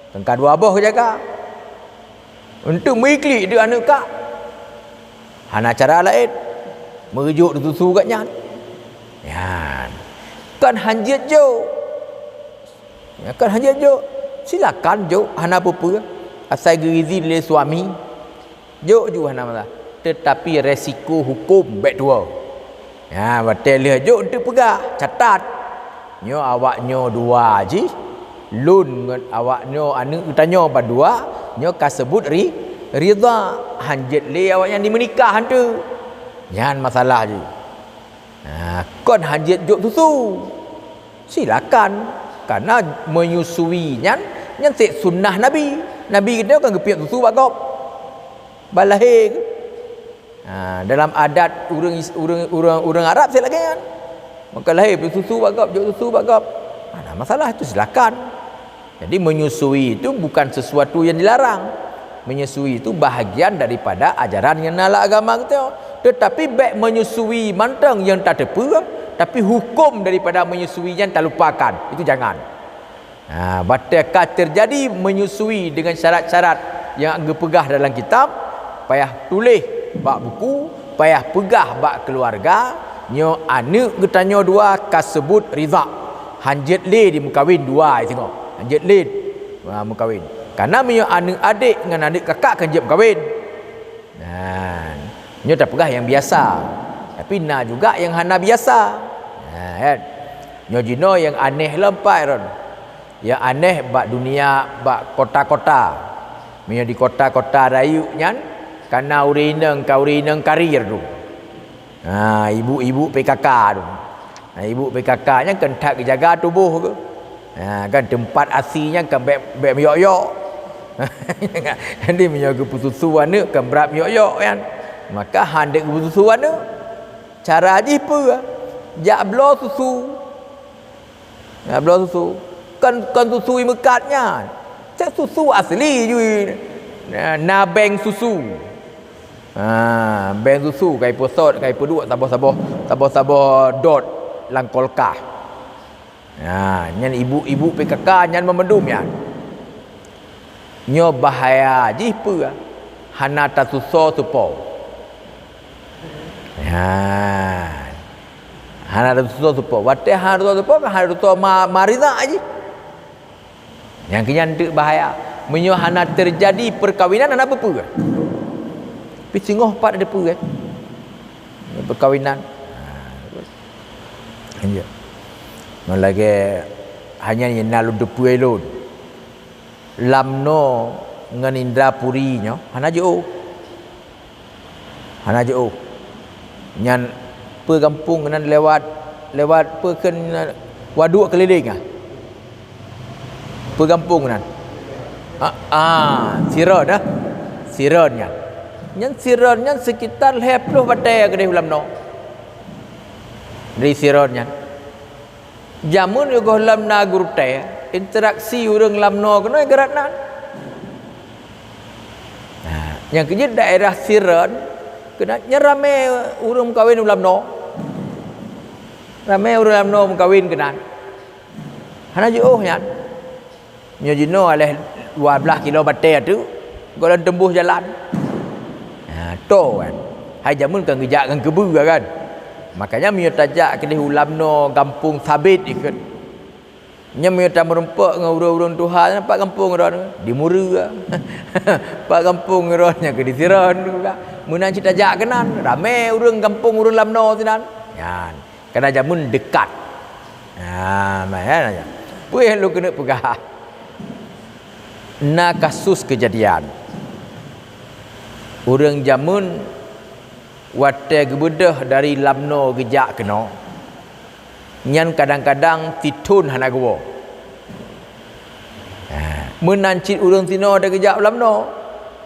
Teuka dua boh jaga. Untuk meuiklik deuek aneuk kak. Hana cara laén. Meujok susu gobnyan. Nyan. Kan hanjeuet jok. Ya, kan hanjeuet jok. Silakan jok, hana peue-peue. Asai geuizin lé suami. Jok ju hana masalah. Tetapi resiko huköm bék tuwoe. Ya, watée lheueh jok eunteuk peugah, catat. Nyoe awak nyoe dua jih, lôn ngon awak nyoe aneuk geutanyoe bandua, nyoe ka seubut ri-, ridha. Hanjeuet lé awak nyan dimeunikah eunteuk. Nyan masalah jih. Ha, kon hanjeuet jok susu. Silakan. Karena menyusui nyan, nyan cit sunnah Nabi. Nabi geutanyoe kan geupiep susu bak gob. Ban lahé. Ha, dalam adat ureuëng, ureuëng, ureuëng, ureuëng Arab cit lagée nyan. Maka lahé piep susu bak gob, jok susu bak gob. Hana masalah, itu silakan. Jadi menyusui itu bukan sesuatu yang dilarang. Menyusui itu bahagian daripada ajaran nyang na lam agama geutanyoe. Tetapi bék menyusui mantong nyang tateupeue, tapi huköm daripada menyusui nyan talupakan. Itu jangan. Ha, watée ka teujadi menyusui dengan syarat-syarat nyang geupeugah dalam kitab, payah tuléh bak buku, payah peugah bak keuluwarga, nyoe aneuk geutanyoe dua ka seubut ridha. Hanjeuet lé dimeukawen dua singoh. Hanjeuet lé, ha, meukawen. Karena meunyoe aneuk adek ngon aneuk kakak kan jeuet meukawen. Nah, nyoe tapeugah nyang biasa. Tapi na juga nyang hana biasa. Nah, kan? Nyoe jinoe nyang aneh lom pat ron. Nyang aneh bak dunia, bak kota-kota. Meunyoe di kota-kota rayeuk nyan, kana ureuëng inong, ka ureuëng inong karir tu. Ha, ibu-ibu P K K tu. Ha, ibu P K K nyan kan that geujaga tuboh geuh. Ha, kan teumpat asi nyan kan bék, bék meuyok-yok. Jadi meunyoe geupeususu aneuk kan brat meuyok-yok nyan. Maka han deuek geupeususu aneuk. Cara jih peue? Jak bloe susu. Nah, bloe susu. Kon, kon susu imeukat nyan. Cit susu asli jih. Nah, na beng susu. Ha, beng susu ka ipeusot, ka ipeuduek saboh-saboh, saboh-saboh dot lam kulkas. Ha, nyan ibu-ibu P K K nyan meumandum nyan. Nyoe bahaya jih peue? Hana tasusoe supo. Ha. Hana tasusoe supo. Watée hana tasusoe supo, kan hana tasusoe ma-, maridha jih. Nyang keu nyan teuk bahaya. Meunyoe hana teujadi peukawinan, hana peue-peue. Pi singoh pat ada peue, kan? Peukawinan. Ha, iya. Ngon lagée hanya nyang na lôn teupeue lôn. Lamno ngon Indrapuri nyoe hana jiôh. Hana jiôh. Nyan peue gampông nan lewat, lewat peue kheun, waduk keuliléng ah. Peugampông nan. Ah, ah, Siron, ah. Siron nyan. Nyan Siron nyan sekitar lhèe ploh batèe keudeh u Lamno. Dari Siron nyan. Jameun yoh gohlom na gurutèe, interaksi ureueng Lamno keunoe geurat nan. Nah, nyang keujeuet daerah Siron, keunan nyan ramè ureueng meukawen u Lamno. Ramè ureueng Lamno meukawen keunan. Hana jiôh nyan. Nyoe jinoe aléh dua blaih kilo batèe tu, gohlom teumbôh jalan. Ha, to kan. Hai jameun kan geujak ngon keubeue kan. Makanya meunyoe tajak keudeh u Lamno gampông Sabit ikheun. Nyan meunyoe tameureumpok ngon ureueng-ureueng tuha nyan, pat gampông droe? Di Mura. Pat gampông droe nyan keu di Siron tu kan. Meunan cit tajak keunan, ramè ureueng gampông ureueng Lamno sinan. Nyan. Karena jameun dekat. Ha, meunan. Peue nyang lôn keuneuk peugah? Na kasus keujadian. Ureueng jameun watèe geubeudôh dari Lamno geujak keunoe, nyan kadang-kadang sithôn hana geuwoe. Ha, meunan cit ureueng sinoe watèe geujak u Lamno,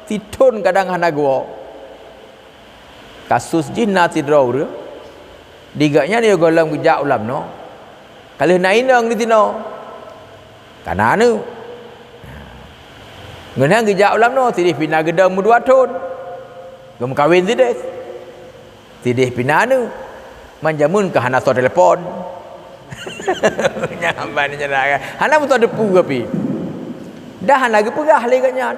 sithôn kadang hana geuwoe. Kasus jih na sidroe ureueng, di gobnyan yoh gohlom geujak u Lamno, ka lheueh na inong di sinoe. Ka na aneuëk. Ngon nyan geujak u Lamno, sideh pih na geudong meudua thôn. Geumeukawen sideh. Sideh pih na aneuëk. Man jameun ka hana soe telepon. Nyan ban nyan dah kan. Hana meusoe teupeu pih. Dah hana geupeugah lé gobnyan.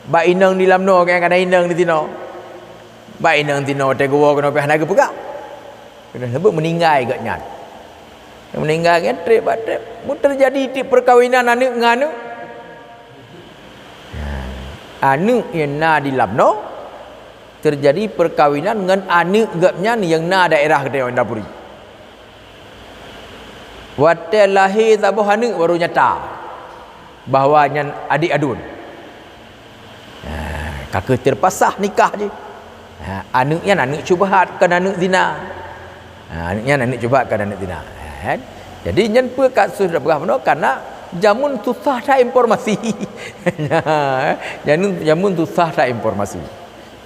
Bak inong di Lamno, nyang ka na inong di sinoe. Bak inong sinoe watèe geuwoe keunoe pih hana geupeugah. Keuneuk seubut meuninggai gobnyan. Meuninggai gobnyan trép bak trép. Mun teujadi tiep peukawinan aneuëk ngon aneuëk. Aneuëk nyang na di Lamno teujadi peukawinan ngon aneuëk gobnyan nyang na daerah geutanyoe Indrapuri. Watèe lahé saboh aneuëk baru nyata bahwa nyan adék aduen. Ha, ka kheueh teupasah nikah jih. Ha, aneuëk nyan aneuëk syubhat, kon aneuëk zina. Ha, aneuëk nyan aneuëk syubhat, kon aneuëk zina. Ha, kan? Jadi nyan peue kasus dak peugah bunoe, karena jameun susah that informasi. Jameun, jameun susah that informasi.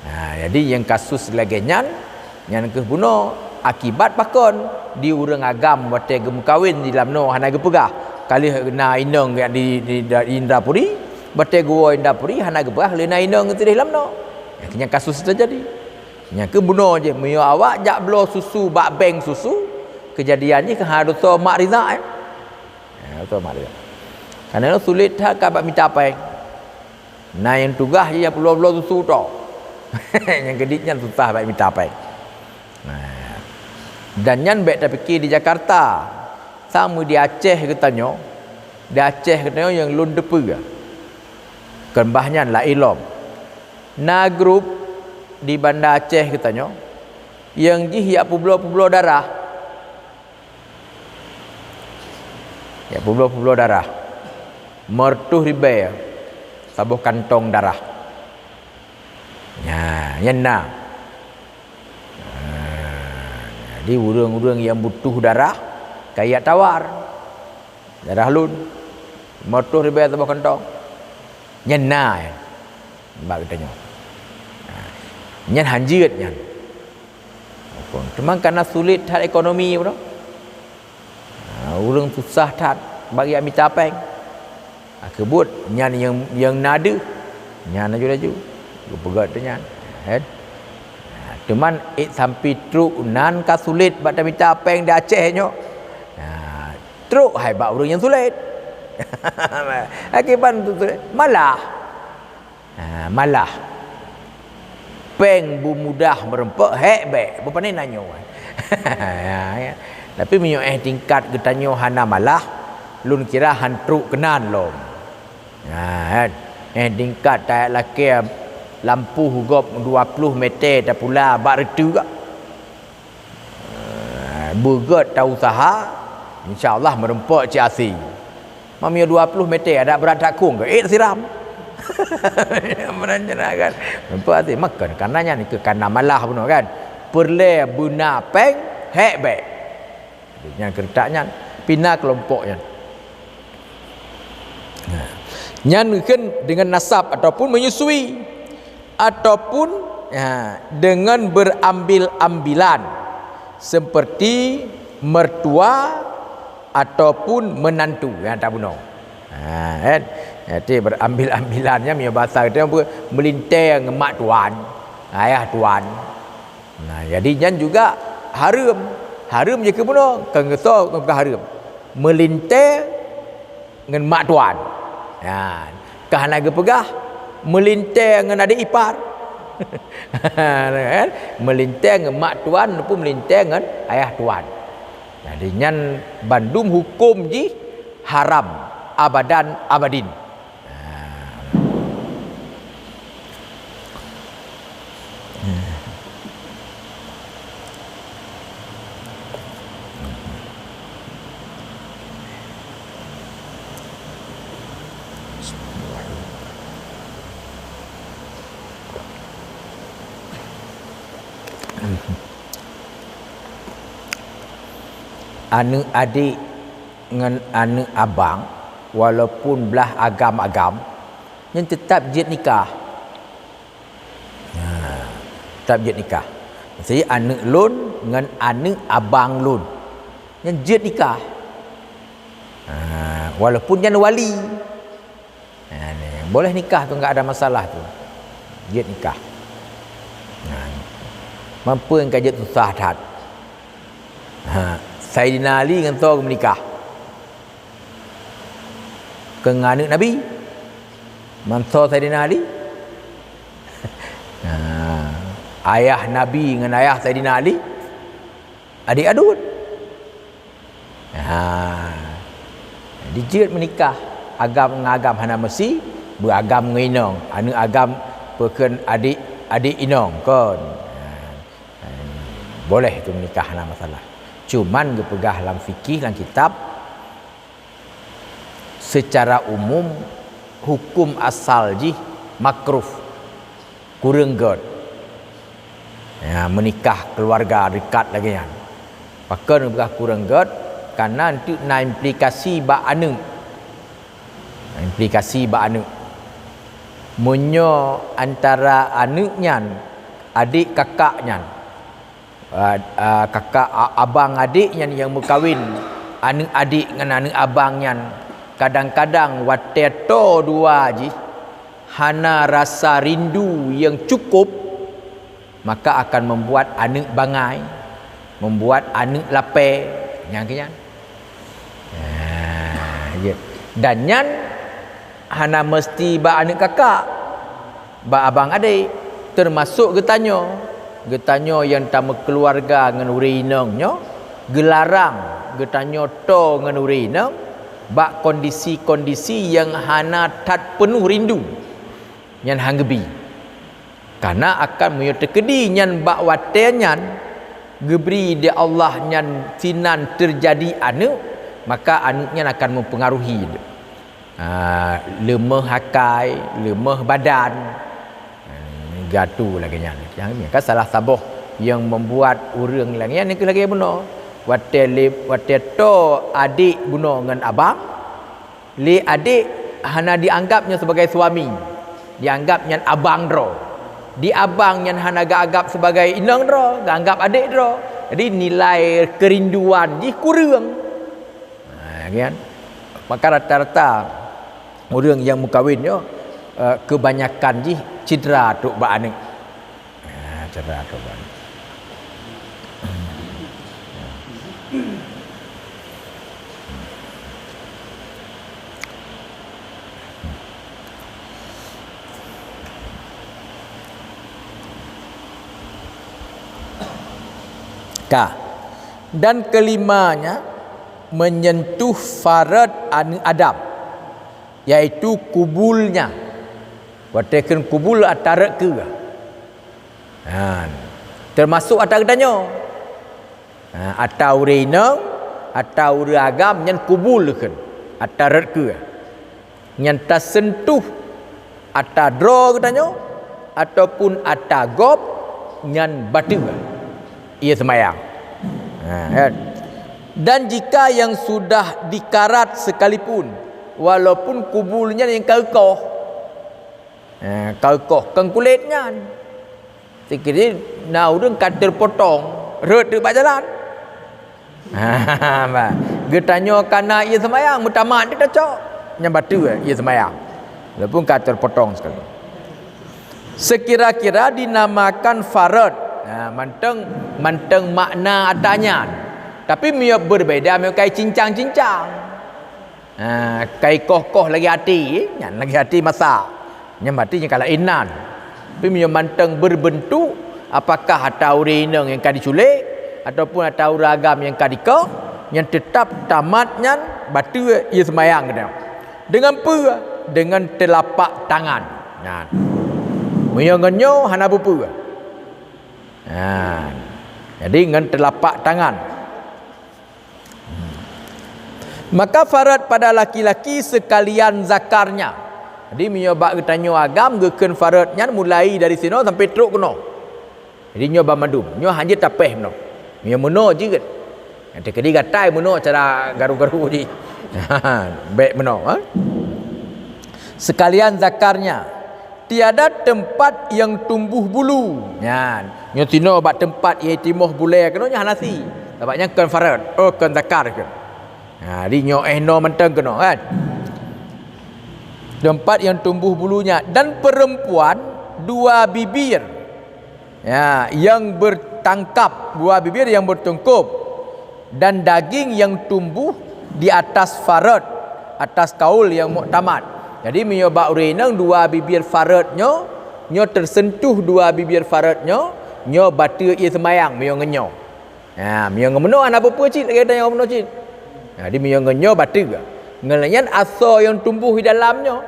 Ha, jadi nyang kasus lagèe nyan, nyan kheueh bunoe akibat pakon di ureuëng agam watèe geumeukawen di Lamno hana geupeugah. Ka lheueh na inong di, di, di Indrapuri, watèe geuwoe Indrapuri hana geupeugah lheueh na inong sideh Lamno. Nyan kheueh nyang kasus teujadi. Nyan kheueh bunoe jih meunyoe awak jak bloe susu bak bank susu, keujadian jih ka hana dosa mak Rizak, eh. Ha, dosa mak Rizak. Karena sulet that ka bak mita péng. Na nyang tugaih jih nyang peuloe-peuloe susu tok. Nyang keudiek nyan susah bak mita péng. Nah. Dan nyan bèk tapike di Jakarta. Sama di Aceh geutanyoe, di Aceh geutanyoe nyang lôn teupeue. Kon bah nyan laén lom. Na grup di Banda Aceh geutanyoe, nyang jih jak peubloe-peubloe darah. Jak peubloe-peubloe darah. Meureutoh ribèe saboh kantong darah. Nya, nyan na. Nah, jadi ureuëng-ureuëng nyang butuh darah, ka jak tawar. Darah lôn. Meureutoh ribèe saboh kantong. Nyan na, eh. Bak geutanyoe. Nah, nyan hanjeuet nyan. Teuma karena sulet that ekonomi, bro. Ha, ureuëng susah that bak jak mita péng. Ha, keubuet nyan nyang, nyang na deuh, nyan laju-laju geupeugöt teuh nyan, kan? Ha, teuma ék sampoe trok nan ka sulet bak tamita péng di Aceh nyoe. Ha, trok hai bak ureuëng nyang sulet. Akiban tu sulet, malah. Ha, malah péng bu mudah meureumpok, hék bèk, bu pané na nyoe. Ya, ya. Tapi meunyoe éh tingkat geutanyoe hana malah, lôn kira han trok keunan lom. Ha, kan? Éh tingkat tajak lakèe lampu gob dua ploh meter tapula bak reuteuh. Eh, beugöt ta useuha, insya Allah meureumpok cit asèe. Meunyoe dua ploh meter adak brat that kong, ék siram. Meunan cit kan. Meureumpok asèe, makon kana nyan keu kana malah bunoe kan. Peureulèe beuna péng, hék bèk. Nyan keuretak nyan, pih na keulompok nyan. Nyan kheun deungon nasab ataupun menyusui, ataupun, ya, deungon beurambil-ambilan, seperti mertua ataupun menantu nyang tabunoe. Ha, kan? Jadi beurambil-ambilan nyan meunyoe basa geutanyoe apa? Meulintèe ngon mak tuan, ayah tuan. Nah, jadi nyan juga hareuem. Hareuem jih keu bunoe, kon geusoe, kon geuhareuem. Meulintèe ngon mak tuan. Nyan, ka hana geupeugah meulintèe ngon adék ipar. Kan? Meulintèe ngon mak tuan ataupun meulintèe ngon ayah tuan. Jadi nyan bandum huköm jih haram abadan abadin. Aneuk adék ngon aneuk abang, walaupun blaih agam-agam, nyan teutab jeuet nikah. Ha, teutab jeuet nikah. Maksudnya aneuk lôn ngon aneuk abang lôn, nyan jeuet nikah. Ha, walaupun nyan wali. Ha, ni, boleh nikah tu, enggak ada masalah tu. Jeuet nikah. Ha, mampu ka jeuet susah that. Ha, Saidina Ali ngon soe meunikah? Keu ngon aneuk Nabi. Man soe Saidina Ali? Ha, ayah Nabi ngon ayah Saidina Ali adék aduen. Ha. Dijeuet meunikah, agam ngon agam hana meusi, beuagam ngon inong, aneuk agam peukheun adék, adék inong kon. Ha. Boleh tu meunikah, hana masalah. Cuman geupeugah lam fikih, lam kitab, seucara umum huköm asal jih makruh. Kureueng gét. Ya, meunikah keuluwarga dekat lagée nyan. Pakon geupeugah kureueng gét? Kareuna eunteuk na implikasi bak aneuk. Na implikasi bak aneuk. Meunyoe antara aneuk nyan, adék kakak nyan, a, a, kakak, a, abang adék nyan nyang meukawen aneuk adék ngon aneuk abang nyan, kadang-kadang watée toe dua jih hana rasa rindu nyang cukup, maka akan membuat aneuk bangai, membuat aneuk lapée, nyang keu nyan. Nah, ya. Dan nyan hana meusti bak aneuk kakak, bak abang adék, teumasok geutanyoe. Geutanyoe nyang tameukeuluwarga ngon ureuëng inong nyoe, geularang geutanyoe toe ngon ureuëng inong bak kondisi-kondisi nyang hana that peunoh rindu, nyan han geubi. Kareuna akan meunyoe teukeudi nyan bak watée nyan geubri di Allah nyan sinan teujadi aneuk, maka aneuk nyan akan mempengaruhi. Ha, leumoh akai, leumoh badan. Ha, gatu lagée nyan. Nyang nyan kan salah saboh nyang membuat ureuëng lagée nyan, nyan lagée bunoe. Watée lé, watée toe adék bunoe ngon abang, lé adék hana dianggap nyan sebagai suami, dianggap nyan abang droe. Di abang nyan hana geuanggap sebagai inong droe, geuanggap adék droe. Jadi nilai keurinduan jih kureueng. Ha, kan? Maka rata-rata ureuëng nyang meukawen nyoe, eh, keubanyakan jih cedera trok bak aneuk. Ha, cedera trok bak aneuk. Ka. Dan kelimanya, menyentuh faraj aneuk Adam, yaitu kubulnya. Watée kheun kubul ata rot keue. Ha, teumasok ata geutanyoe. Ha, ata ureuëng inong, ata ureuëng agam nyan kubul kheun, ata rot keue. Nyan taseuntuh ata droe geutanyoe ataupun ata gob, nyan bateue ie seumayang. Ha, kan? Dan jika yang sudah dikarat sekalipun, Walaupun kubul nyan nyang ka eukoh. Ha, ka eukoh, kon kulét nyan. Sikiri na ureuëng ka teupotong, rhot teuk bak jalan. Ha, bah. Geutanyoe ka na ié seumayang, meutamat teuk tacok. Nyan bateue ié seumayang. Walaupun ka teupotong sekali. Sekira-kira dinamakan farad. Ha, mantong, mantong makna ata nyan. Tapi meunyoe berbeda, meunyoe kai cincang-cincang. Ha, kai koh-koh lagée até, nyan lagée até masak. Nyan berarti nyang ka laén nan. Tapi meunyoe mantong berbentuk, apakah ata ureuëng inong nyang ka diculék, ataupun ata ureuëng agam nyang ka dikoh, nyan teutab tamat nyan bateue ié seumayang geutanyoe. Dengan peue? Dengan teulapak tangan. Nyan. Meunyoe ngon nyoe hana peue-peue. Nyan. Jadi ngon teulapak tangan. Maka farad pada laki-laki sekalian zakarnya. Jadi meunyoe bak geutanyoe agam geukheun farad nyan mulai dari sinoe sampai trok keunoe. Jadi nyoe banmandum, nyoe hana jeuet tapéh meunoe. Meunyoe meunoe jeuet. Nyang teukeudi gatai meunoe cara garu-garu jih. Bék meunoe, ha? Sekalian zakarnya, tiada tempat yang tumbuh bulu. Nyan, nyoe tinoe bak teumpat ié timoh bulée keunoe nyan hana sie. Sabab nyan kon farad, oh kon zakar keuh. Ha, di nyoe éh noe mantong keunoe kan. Tempat yang tumbuh bulunya dan perempuan dua bibir. Ya, yang bertangkap, dua bibir yang bertungkup, dan daging yang tumbuh di atas farad, atas kaul yang muktamad. Jadi meunyoe bak ureuëng inong dua bibir farad nyoe, nyoe tersentuh dua bibir farad nyoe, nyoe bateue ié seumayang meunyoe ngon nyoe. Ha, meunyoe ngon meunoe hana peue-peue cit lagée tanyoe meunoe cit. Ha, jadi meunyoe ngon nyoe bateue. Ngon nyan asoe nyang tumbuh di dalam nyoe,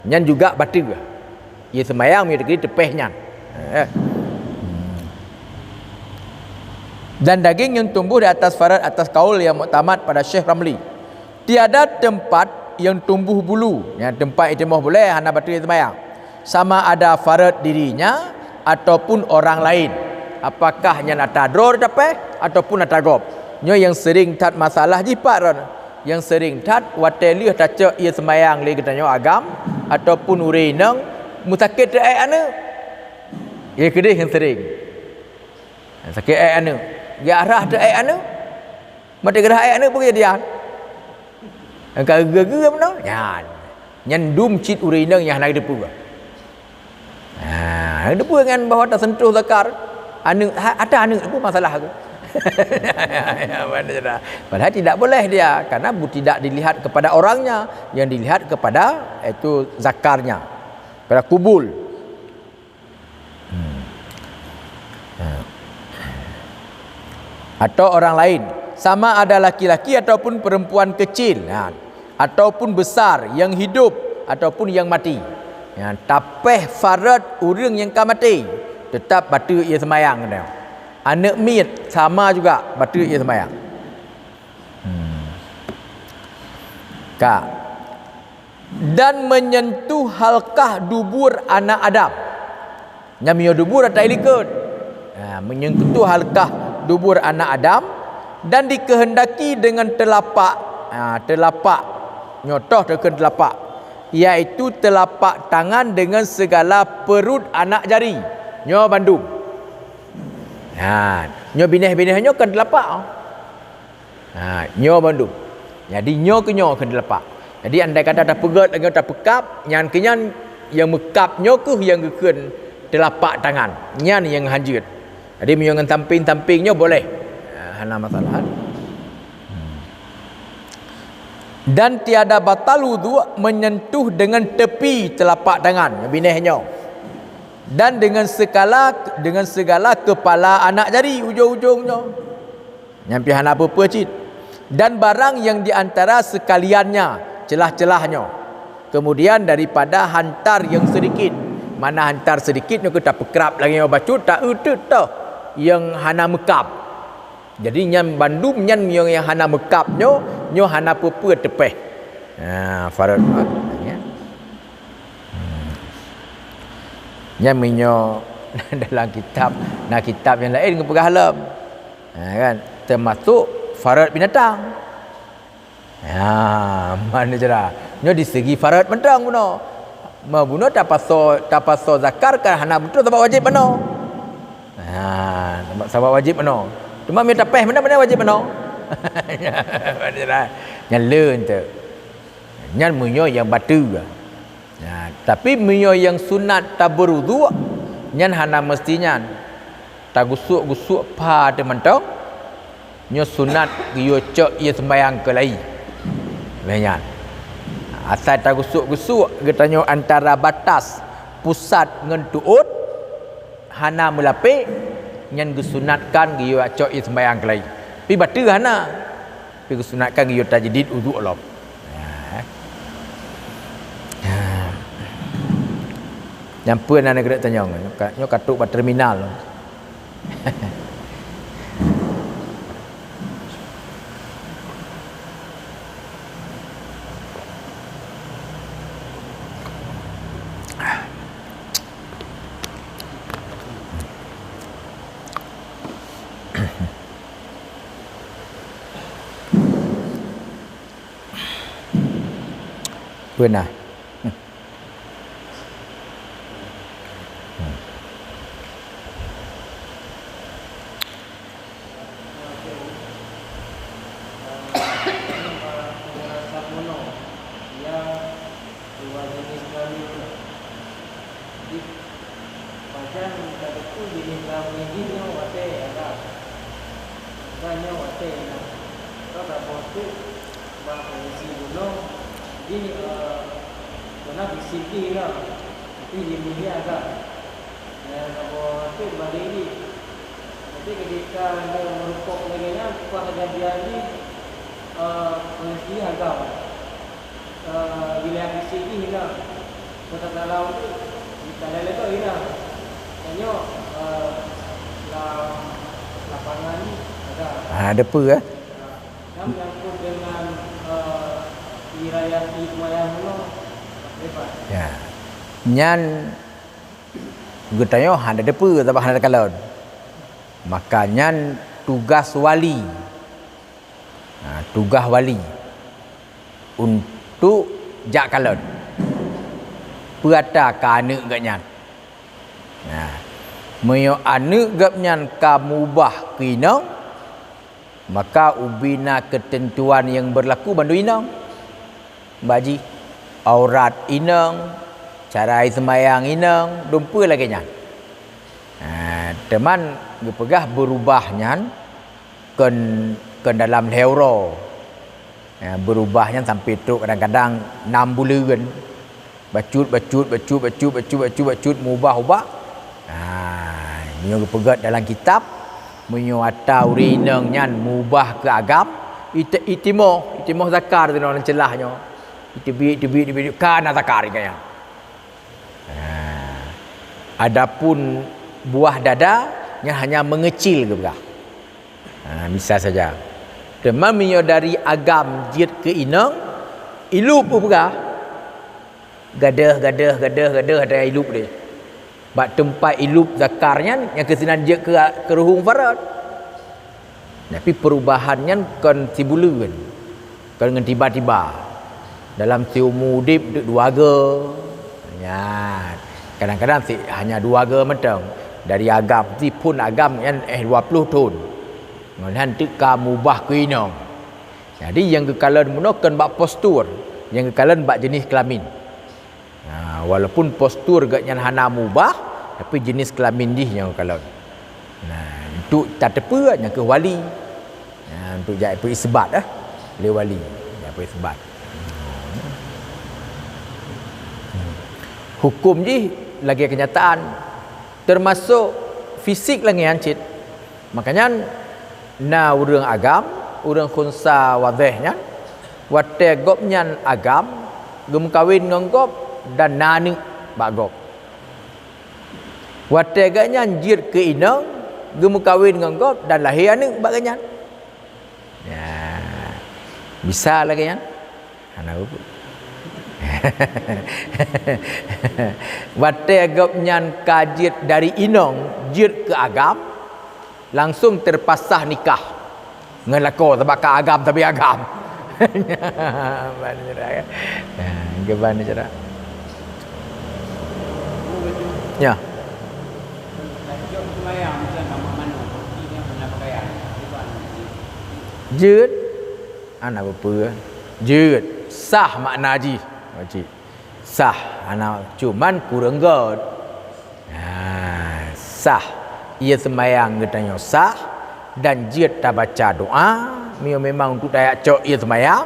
nyan juga bateue. Ié seumayang meunyoe teukeudi teupéh nyan. Eh. Dan daging yang tumbuh di atas farad atas kaul yang muktamad pada Syekh Ramli. Tiada tempat yang tumbuh bulu, nyang teumpat ié timoh bulée hana bateue seumayang. Sama ada farad dirinya ataupun orang lain. Apakah nyan ata droe tapéh ataupun ata gob? Nyoe nyang sering that masalah jih pat ron. Nyang sering that watée lheueh tacok ié seumayang lé geutanyoe agam ataupun ureuëng inong meusakét teuék aneuëk. Ié keudeh nyang sering. Sakét ék aneuëk. Geurhah teuék aneuëk. Maté geurhah ék aneuëk peue dia? Ka geu-geu meunoe. Nyan. Nyan dum cit ureuëng inong nyang hana geuteupeue. Ha, hana geuteupeue ngon bahwa tasentuh zakar aneuëk, ha, ata aneuëk peue masalah tu. Padahal tidak boleh dia, karena bu-, tidak dilihat kepada orangnya, yang dilihat kepada itu zakarnya, kepada kubul. Hmm. Ha. Atau orang lain, sama ada laki-laki ataupun perempuan kecil, ha, ataupun besar yang hidup ataupun yang mati. Ya, tapéh farad ureuëng nyang ka maté, tetap bateue ié seumayang. Aneuëk miet sama juga bateue ié seumayang. Hmm. Ka. Dan menyentuh halkah dubur anak Adam. Nyan meunyoe dubur ata ilikot. Ha, menyentuh halkah dubur anak Adam dan dikehendaki dengan telapak, ha, telapak, nyoe toh teukheun telapak, yaitu telapak tangan dengan segala perut anak jari. Nyoe bandum. Ha, nyoe binéh-binéh nyoe kon telapak. Ha, nyoe bandum. Jadi nyoe keu nyoe kheun telapak. Jadi andai kata tapeugét lagée tapeukab, nyan keu nyan nyang meukab nyoe keuh nyang geukheun telapak tangan. Nyan nyang hanjeuet. Jadi meunyoe ngon samping-samping nyoe boleh. Ha, hana masalah. Dan tiada batal wudhu menyentuh dengan tepi telapak tangan, binéh nyoe. Dan dengan segala, dengan segala kepala anak jari ujong-ujong nyoe. Nyan pih hana peue-peue cit. Dan barang yang di antara sekaliannya, celah-celah nyoe. Kemudian daripada hantar yang sedikit. Mana hantar sedikit nyoe keu tapeukrab lagée nyoe bacut, ta-eu teuk toh yang hana meukab. Jadi nyan bandum nyan nyang hana meukab nyoe, nyoe hana peue-peue teupéh. Ha, farad, ya. Hmm. Nyan meunyoe dalam kitab, na kitab nyang laén geupeugah lom. Ha, kan? Teumasuk farad binatang. Ha, mana cara? Nyoe di segi farad mantong bunoe. Meubunoe tapasoe, tapasoe zakar kan hana beutôi sabab wajéb bunoe. Ha, sabab, sabab wajéb bunoe. Cuma meunyoe tapéh meunan-meunan wajéb bunoe. Mana cara? Nyan le enteuk. Nyan meunyoe nyang bateue. Nah, tapi meunyoe nyang sunat tabeuruduk, nyan hana meusti nyan. Tagusuk-gusuk pha teuh mantong, nyoe sunat geuyue cok ie seumbahyang keulayi. Lheueh nyan, asai tagusuk-gusuk geutanyoe antara batas pusat ngon tuôt, hana meulapék, nyan geusunatkan geuyue cok ie seumbahyang keulayi. Pi bateue hana. Tapi geusunatkan geuyue tajdid uduk lom. Ha. Ha. Nyang peue na neugret tanyong, nyoe ka, nyoe ka trok bak terminal. Peue na? Pajan ka teupeue binéh lam nibin nyoe watée agam. Maka nyoe watée inong. Ka saboh teuk bak kondisi bunoe jih, eh, keunan bisék jih inong. Tapi jih agam. Dan saboh teuk bagi jih. Tapi ketika anda meurukok lagée nyan, peue kejadian jih, eh, kondisi agam. Eh, wilayah bisék jih inong. Kota Talau tu, di Talau Ledo inong. Tanyoe, eh, lam lapangan ni ada. Ha, ada peue, eh? Kan menyangkut dengan, eh, wilayah ie seumbahyang bunoe, lebat. Ya. Nyan geutanyoe hana teupeue sabab hana takalon. Maka nyan tugas wali. Ha, tugas wali untuk jak kalon. Peue atra keu aneuëk gobnyan. Nah, meunyoe aneuëk gobnyan ka mubah keu inong, maka ubé na keuteuntuan nyang beurlaku bandum inong. Bak jih, aurat inong, cara ie seumbahyang inong, dum peue lagée nyan. Ha, teuma geupeugah beurubah nyan kon, kon dalam lhée uroe. Ha, beurubah nyan sampoe trok kadang-kadang nam buleuen. Bacut, bacut, bacut, bacut, bacut, bacut, bacut, mubah ubak. Ha, nyoe geupeugét dalam kitab, meunyoe atra ureuëng inong nyan mubah keu agam, ite-, itimoh, itimoh zakar teunoe lam ceulah nyoe. Iteubiet, iteubiet, iteubiet, ka na zakar gobnyan. Ha. Adapun buah dada, nyan hanya mengecil geupeugah. Ha, misal saja. Teuma meunyoe dari agam jeuet keu inong, ilup geupeugah. Gadeuh, gadeuh, gadeuh, gadeuh, ada ilup deh. Bak teumpat ilup zakar nyan, nyang keusinan jeuet keu, keu ruhueng farot. Tapi perubahan nyan kon sibuleuen, kon ngon tiba-tiba. Dalam siumu udeb dua go. Nyan. Kadang-kadang si, hanya dua go mantong. Dari agam, si phon agam nyan éh dua ploh thon. Ngon nyan teuk ka mubah keu inong. Jadi nyang geukalon bunoe kon bak postur, nyang geukalon bak jeuneh kelamin. Ha, walaupun postur gobnyan hana mubah, tapi jeuneh kelamin jih nyang geukalon. Nah, untuk tateupeue nyang keuh wali. Nah, untuk jak peuisbat, eh, lé wali. Jak peuisbat. Huköm jih lagée keunyataan, teumasok fisik lagée nyan cit. Maka nyan na ureuëng agam, ureuëng khunsa wadéh nyan, watée gobnyan agam, geumeukawen ngon gob dan na aneuëk bak gob. Watée gobnyan jeuet keu inong, geumeukawen ngon gob dan lahé aneuëk bak gobnyan. Ya. Bisa lagée nyan? Hana bubu. Watée gobnyan ka jeuet dari inong, jeuet keu agam, langsong teupasah nikah ngon lakoe, sabab ka agam, tapi agam. Ban cerah, ya. Ya, ke ban cerah. Ya. Jeuet. Hana peue-peue. Jeuet. Sah makna jih. Cit. Sah. Hana, cuman kureueng göt. Ha, sah. Ié seumayang geutanyoe sah dan jeuet tabaca doa, meunyoe memang untuk tajak cok ié seumayang,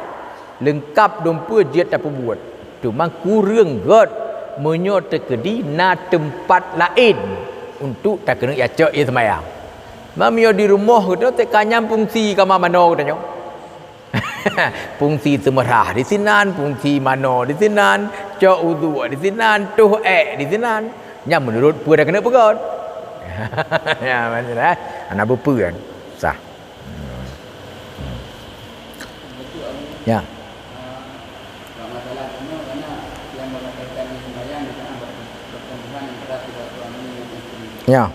leungkab dum peue jeuet tapeubuet. Teuma kureueng göt meunyoe teukeudi na teumpat laén untuk takeuneuk jak cok ié seumayang. Ma meunyoe di rumoh geutanyoe teuk ka nyan fungsi kama manoe geutanyoe. Fungsi seumeurah disinan, fungsi manoe disinan, cok uduk disinan, toh ék disinan. Nyan meunurot peue takeuneuk peugöt. Ya, maksud, eh? Hana peue-peue kan? Sah. Ya. Ya.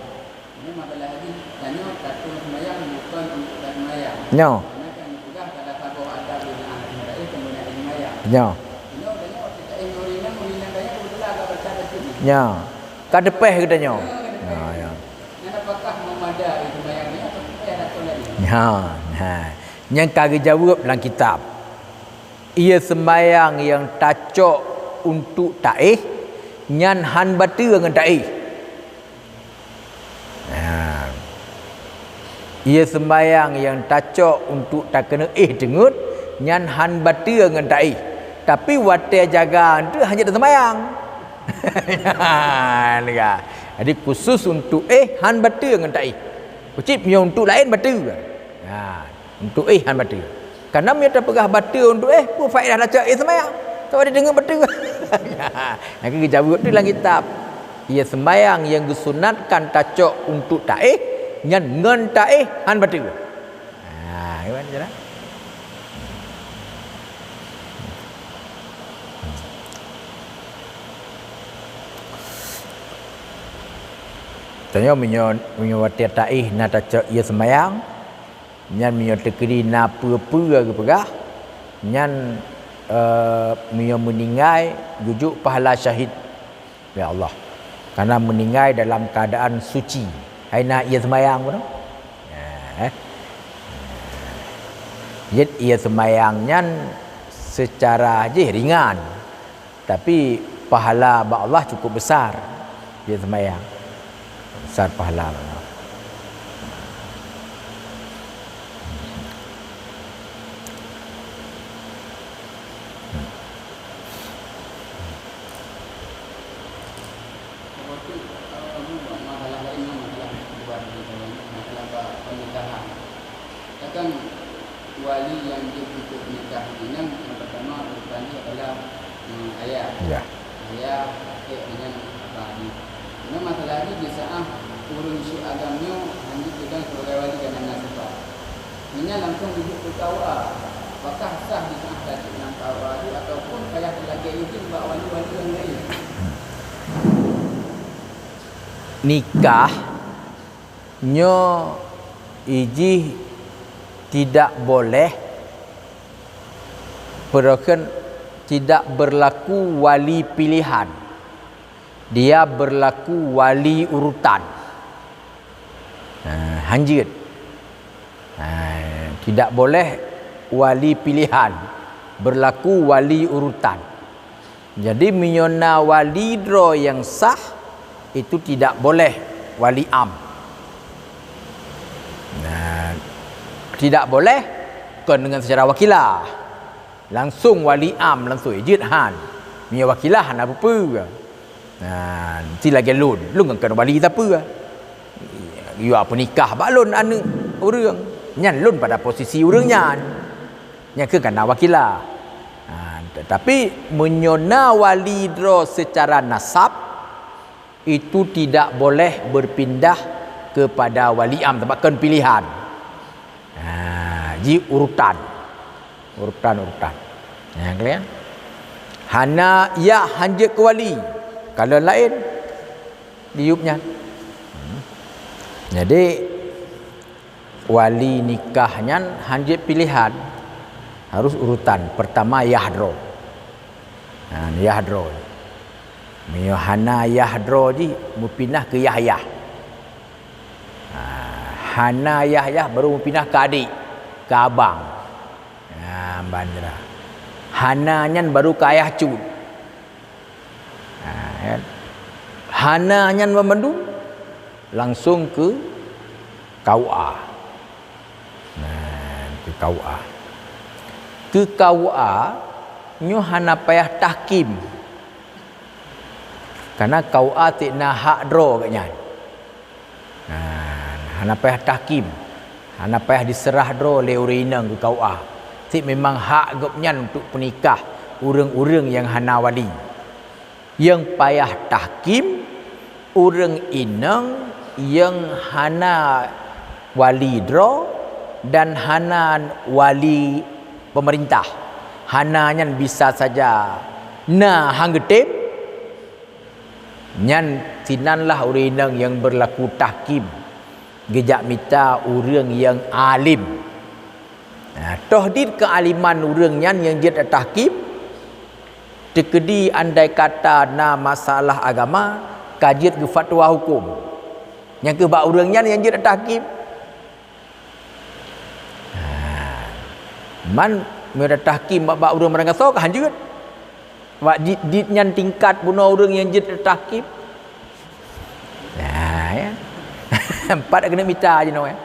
Nyoe. Nyoe. Nyoe. Ka teupéh geutanyoe. Ha, ya. Ha, ha. Nyang ka geujaweueb lam kitab. Ié seumayang nyang tacok untuk taéh, nyan han bateue ngon taéh. Nah, ié seumayang nyang tacok untuk takeuneuk éh teungeut, nyan han bateue ngon taéh. Tapi watée jaga teuk hana taseumayang. Jadi khusus untuk éh han bateue ngon taéh. Cit meunyoe untuk laén bateue. Nah. Untuk éh han bateue. Kareuna meunyoe tapeugah bateue untuk éh, peue faedah tacok ié seumayang? Sabab di deungon bateue. Nyang ka geujaweueb tu lam kitab. Ié seumayang nyang geusunatkan tacok untuk taéh, nyan ngon taéh han bateue. Ha, gimana cara? Tanyoe meunyoe, meunyoe watée taéh na tacok ié seumayang, nyan meunyoe teukeudi na peue-peue geupeugah, nyan, eh, meunyoe meuninggai geujok pahala syahid, ya Allah. Karena meuninggai dalam keadaan suci. Hai na ié seumayang bunoe. Ya, eh. Jeuet ié seumayang nyan seucara jih ringan. Tapi pahala bak Allah cukup besar, dia seumayang. Besar pahala bak Allah. Kan wali nyang jeuet untuk nikah nyan nyang pertama urutan jih adalah, eh, ayah. Ya. Ayah, kakek dengan abah jih. Cuma masalah jih di saat ureueng syik agam nyoe hana jeuet peugah sebagai wali karena na sabab. Nyan langsung jeuet keu K U A. Apakah sah di saat tajak lam K U A jih ataupun payah teulakée izin bak wali-wali nyang laén? Nikah nyoe ijih tidak boleh, peureuken tidak berlaku wali pilihan. Dia berlaku wali urutan. Nah, hanjeuet. Nah, tidak boleh wali pilihan, berlaku wali urutan. Jadi, meunyoe na wali droe nyang sah, itu tidak boleh wali am. Nah, tidak boleh kon dengan secara wakilah. Langsung wali am, langsung jeuet han. Meunyoe wakilah hana peue-peue. Nah, ti lagée lôn, lôn kan kon wali sapeue. Yue peunikah bak lôn aneuëk ureuëng. Nyan lôn pada posisi ureuëng nyan. Nyan keuh kana wakilah. Ha, tetapi meunyoe na wali droe secara nasab, itu tidak boleh berpindah kepada wali am, sebab kon pilihan. Ha, ji urutan. Urutan-urutan. Ya, kalian? Hana, ya, hanjeuet keu wali. Kalau lain, diyup nyan. Hmm. Jadi, wali nikah nyan hanjeuet pilihan. Harus urutan pertama yah droe. Ha, yah droe. Meunyoe hana yah droe jih, meupinah keu yah-yah. Ha, hana yah-yah baru meupinah keu adik, keu abang. Ha, ban jra. Hana nyan baru keu ayah cut. Ha, kan? Hana nyan ban mandum langsung keu K U A. Nah, keu K U A. Keu K U A nyoe hana payah tahkim. Karena K U A teuk na hak droe geuh nyan. Nah, hana payah tahkim. Hana payah diseurah droe lé ureuëng inong keu K U A. Teuk memang hak gobnyan untuk peunikah ureuëng-ureuëng nyang hana wali. Nyang payah tahkim ureuëng inong nyang hana wali droe dan hana wali pemerintah. Hana nyan bisa saja na han geutem, nyan sinanlah ureuëng inong nyang beurlaku tahkim, geujak mita ureuëng nyang alim. Nah, toh dit keualiman ureuëng nyan nyang jeuet tahkim, teukeudi andai kata na masalah agama, ka jeuet geufatwa huköm. Nyang keuh bak ureuëng nyan nyang jeuet tahkim. Ha. Man meunyoe tahkim bak, bak ureuëng barangkasoe ka han jeuet. Bak dit, dit nyan tingkat bunoe ureuëng nyang jeuet tahkim. Nah, ya. Empat keuneuk mita jinoe, ya.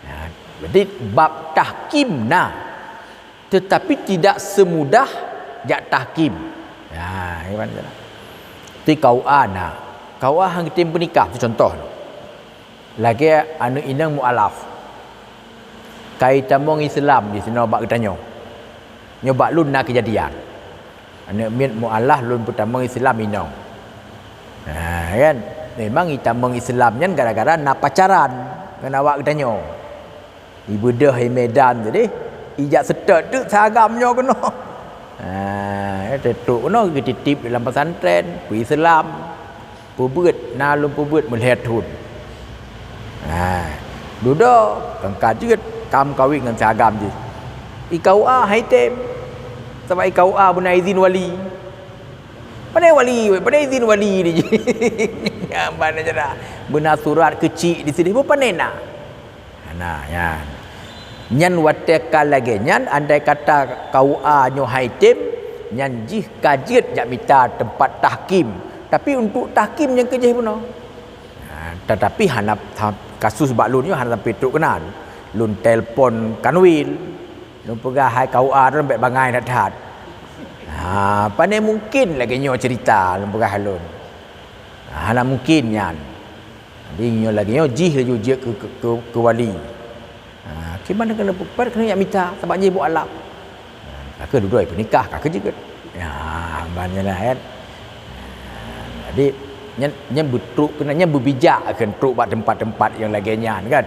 Nah, jadi bab tahkim na, tetapi tidak semudah jak tahkim. Nah, iban jalan. Ti K U A na. K U A han geutem peunikah, tu contoh. Lagée aneuëk inong mualaf. Kai tamong Islam di sinoe bak geutanyoe. Nyoe bak lôn na keujadian. Aneuëk miet mualaf lôn peutamong Islam inong. Ha, kan? Memang itamong Islam nyan gara-gara na pacaran ngon awak geutanyoe. Ibeudôh i Medan tadi, ijak seutôt teuk seagam nyoe keunoe. Ha, teutôk keunoe geutitip dalam pesantren, peuislam. Peubeuet, na lôn peubeuet meulhèe thon. Ha, dudoe, kangka jeuet, kam kawin ngon seagam jih. I K U A hai tem. Sabab i K U A beuna izin wali. Pane wali, pane izin wali di jih. Ban na cara. Beuna surat keuchik di sideh, bu pane na. Hana nyan. Nyan watée ka lagée nyan, andai kata K U A nyoe hai tem, nyan jih ka jeuet jak mita teumpat tahkim. Tapi untuk tahkim nyang keujih bunoe. Ha, tetapi hana, ha, kasus bak lôn nyoe hana sampai trok keunan. Lôn telpon Kanwil, lôn peugah hai K U A droe bék bangai that-that. Ha, pane mungkin lagée nyoe cerita lôn peugah lôn. Hana mungkin nyan. Jadi nyoe lagée nyoe jih laju jeuet keu, keu, keu, keu wali. Ha, kiban keuneuk peupat keuneuk jak mita sabab jih bu alam. Ha, ka keuh dudoe peunikah, ka keuh jeuet. Ya, ban nyan lah, kan. Ha, jadi nyan, nyan beutrok keunan, nyan beubijak keunan trok bak teumpat-teumpat nyang lagée nyan, kan.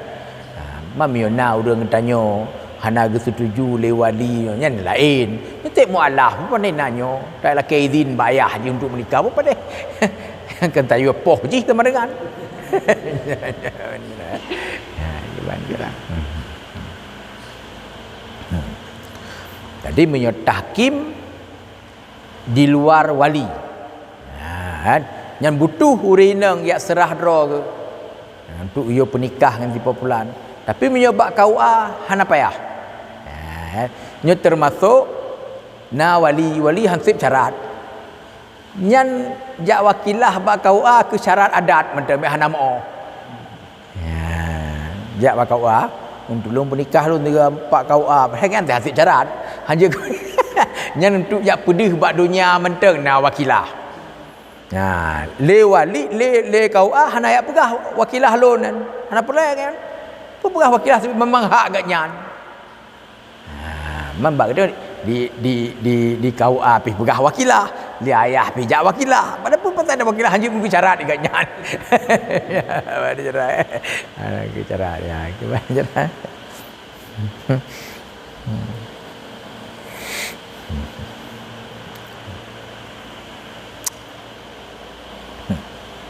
Ha, ma meunyoe na ureuëng tanyoe hana geusetuju lé wali nyan laén. Nyan teuk mualaf, bu pane na nyoe. Tak lakée izin bak ayah jih untuk meunikah, bu pane. Kan tayue poh jih teuma deungon. Ha, iban kira. Hmm. Hmm. Jadi meunyoe tahkim di luar wali. Ha, kan? Nyan butuh ureuëng inong jak seurah droe geuh. Ha, untuk yue peunikah ngon si Pulan. Tapi meunyoe bak K U A hana payah. Ha, kan? Nyoe teumasok na wali, wali han sép syarat. Nyan jak wakilah bak K U A keu syarat adat mantong, bék hana meu. Ya, jak bak K U A, untuk lôn peunikah lôn dengan pak K U A, hai nyan teuhasé syarat. Hanya nyan untuk jak peudeuh bak donya mantong na wakilah. Nah, lé wali, lé, lé K U A hana jak peugah wakilah lôn nyan. Hana peureulée kan? Peugah wakilah memang hak geuh nyan. Ha, man bak di, di, di, di K U A pih peugah wakilah, di ayah pih jak wakilah. Padahai peue pasal ada wakilah hanya mungkin syarat dekat nyan. Ada syarat. Ada syarat ya, gimana syarat?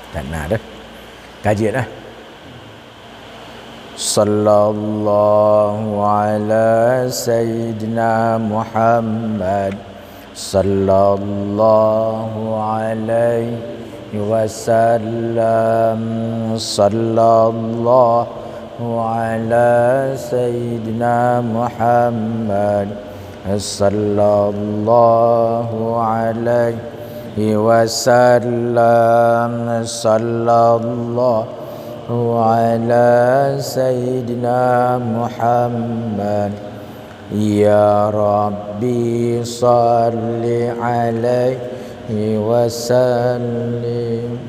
Tak nak dah. Kaji dah. Sallallahu ala sayyidina Muhammad. Sallallahu alaihi wasallam. Sallallahu ala sayyidina Muhammad. Sallallahu alaihi wasallam. Sallallahu ala sayyidina Muhammad. Ya Rabbi, salli alaihi wasallim.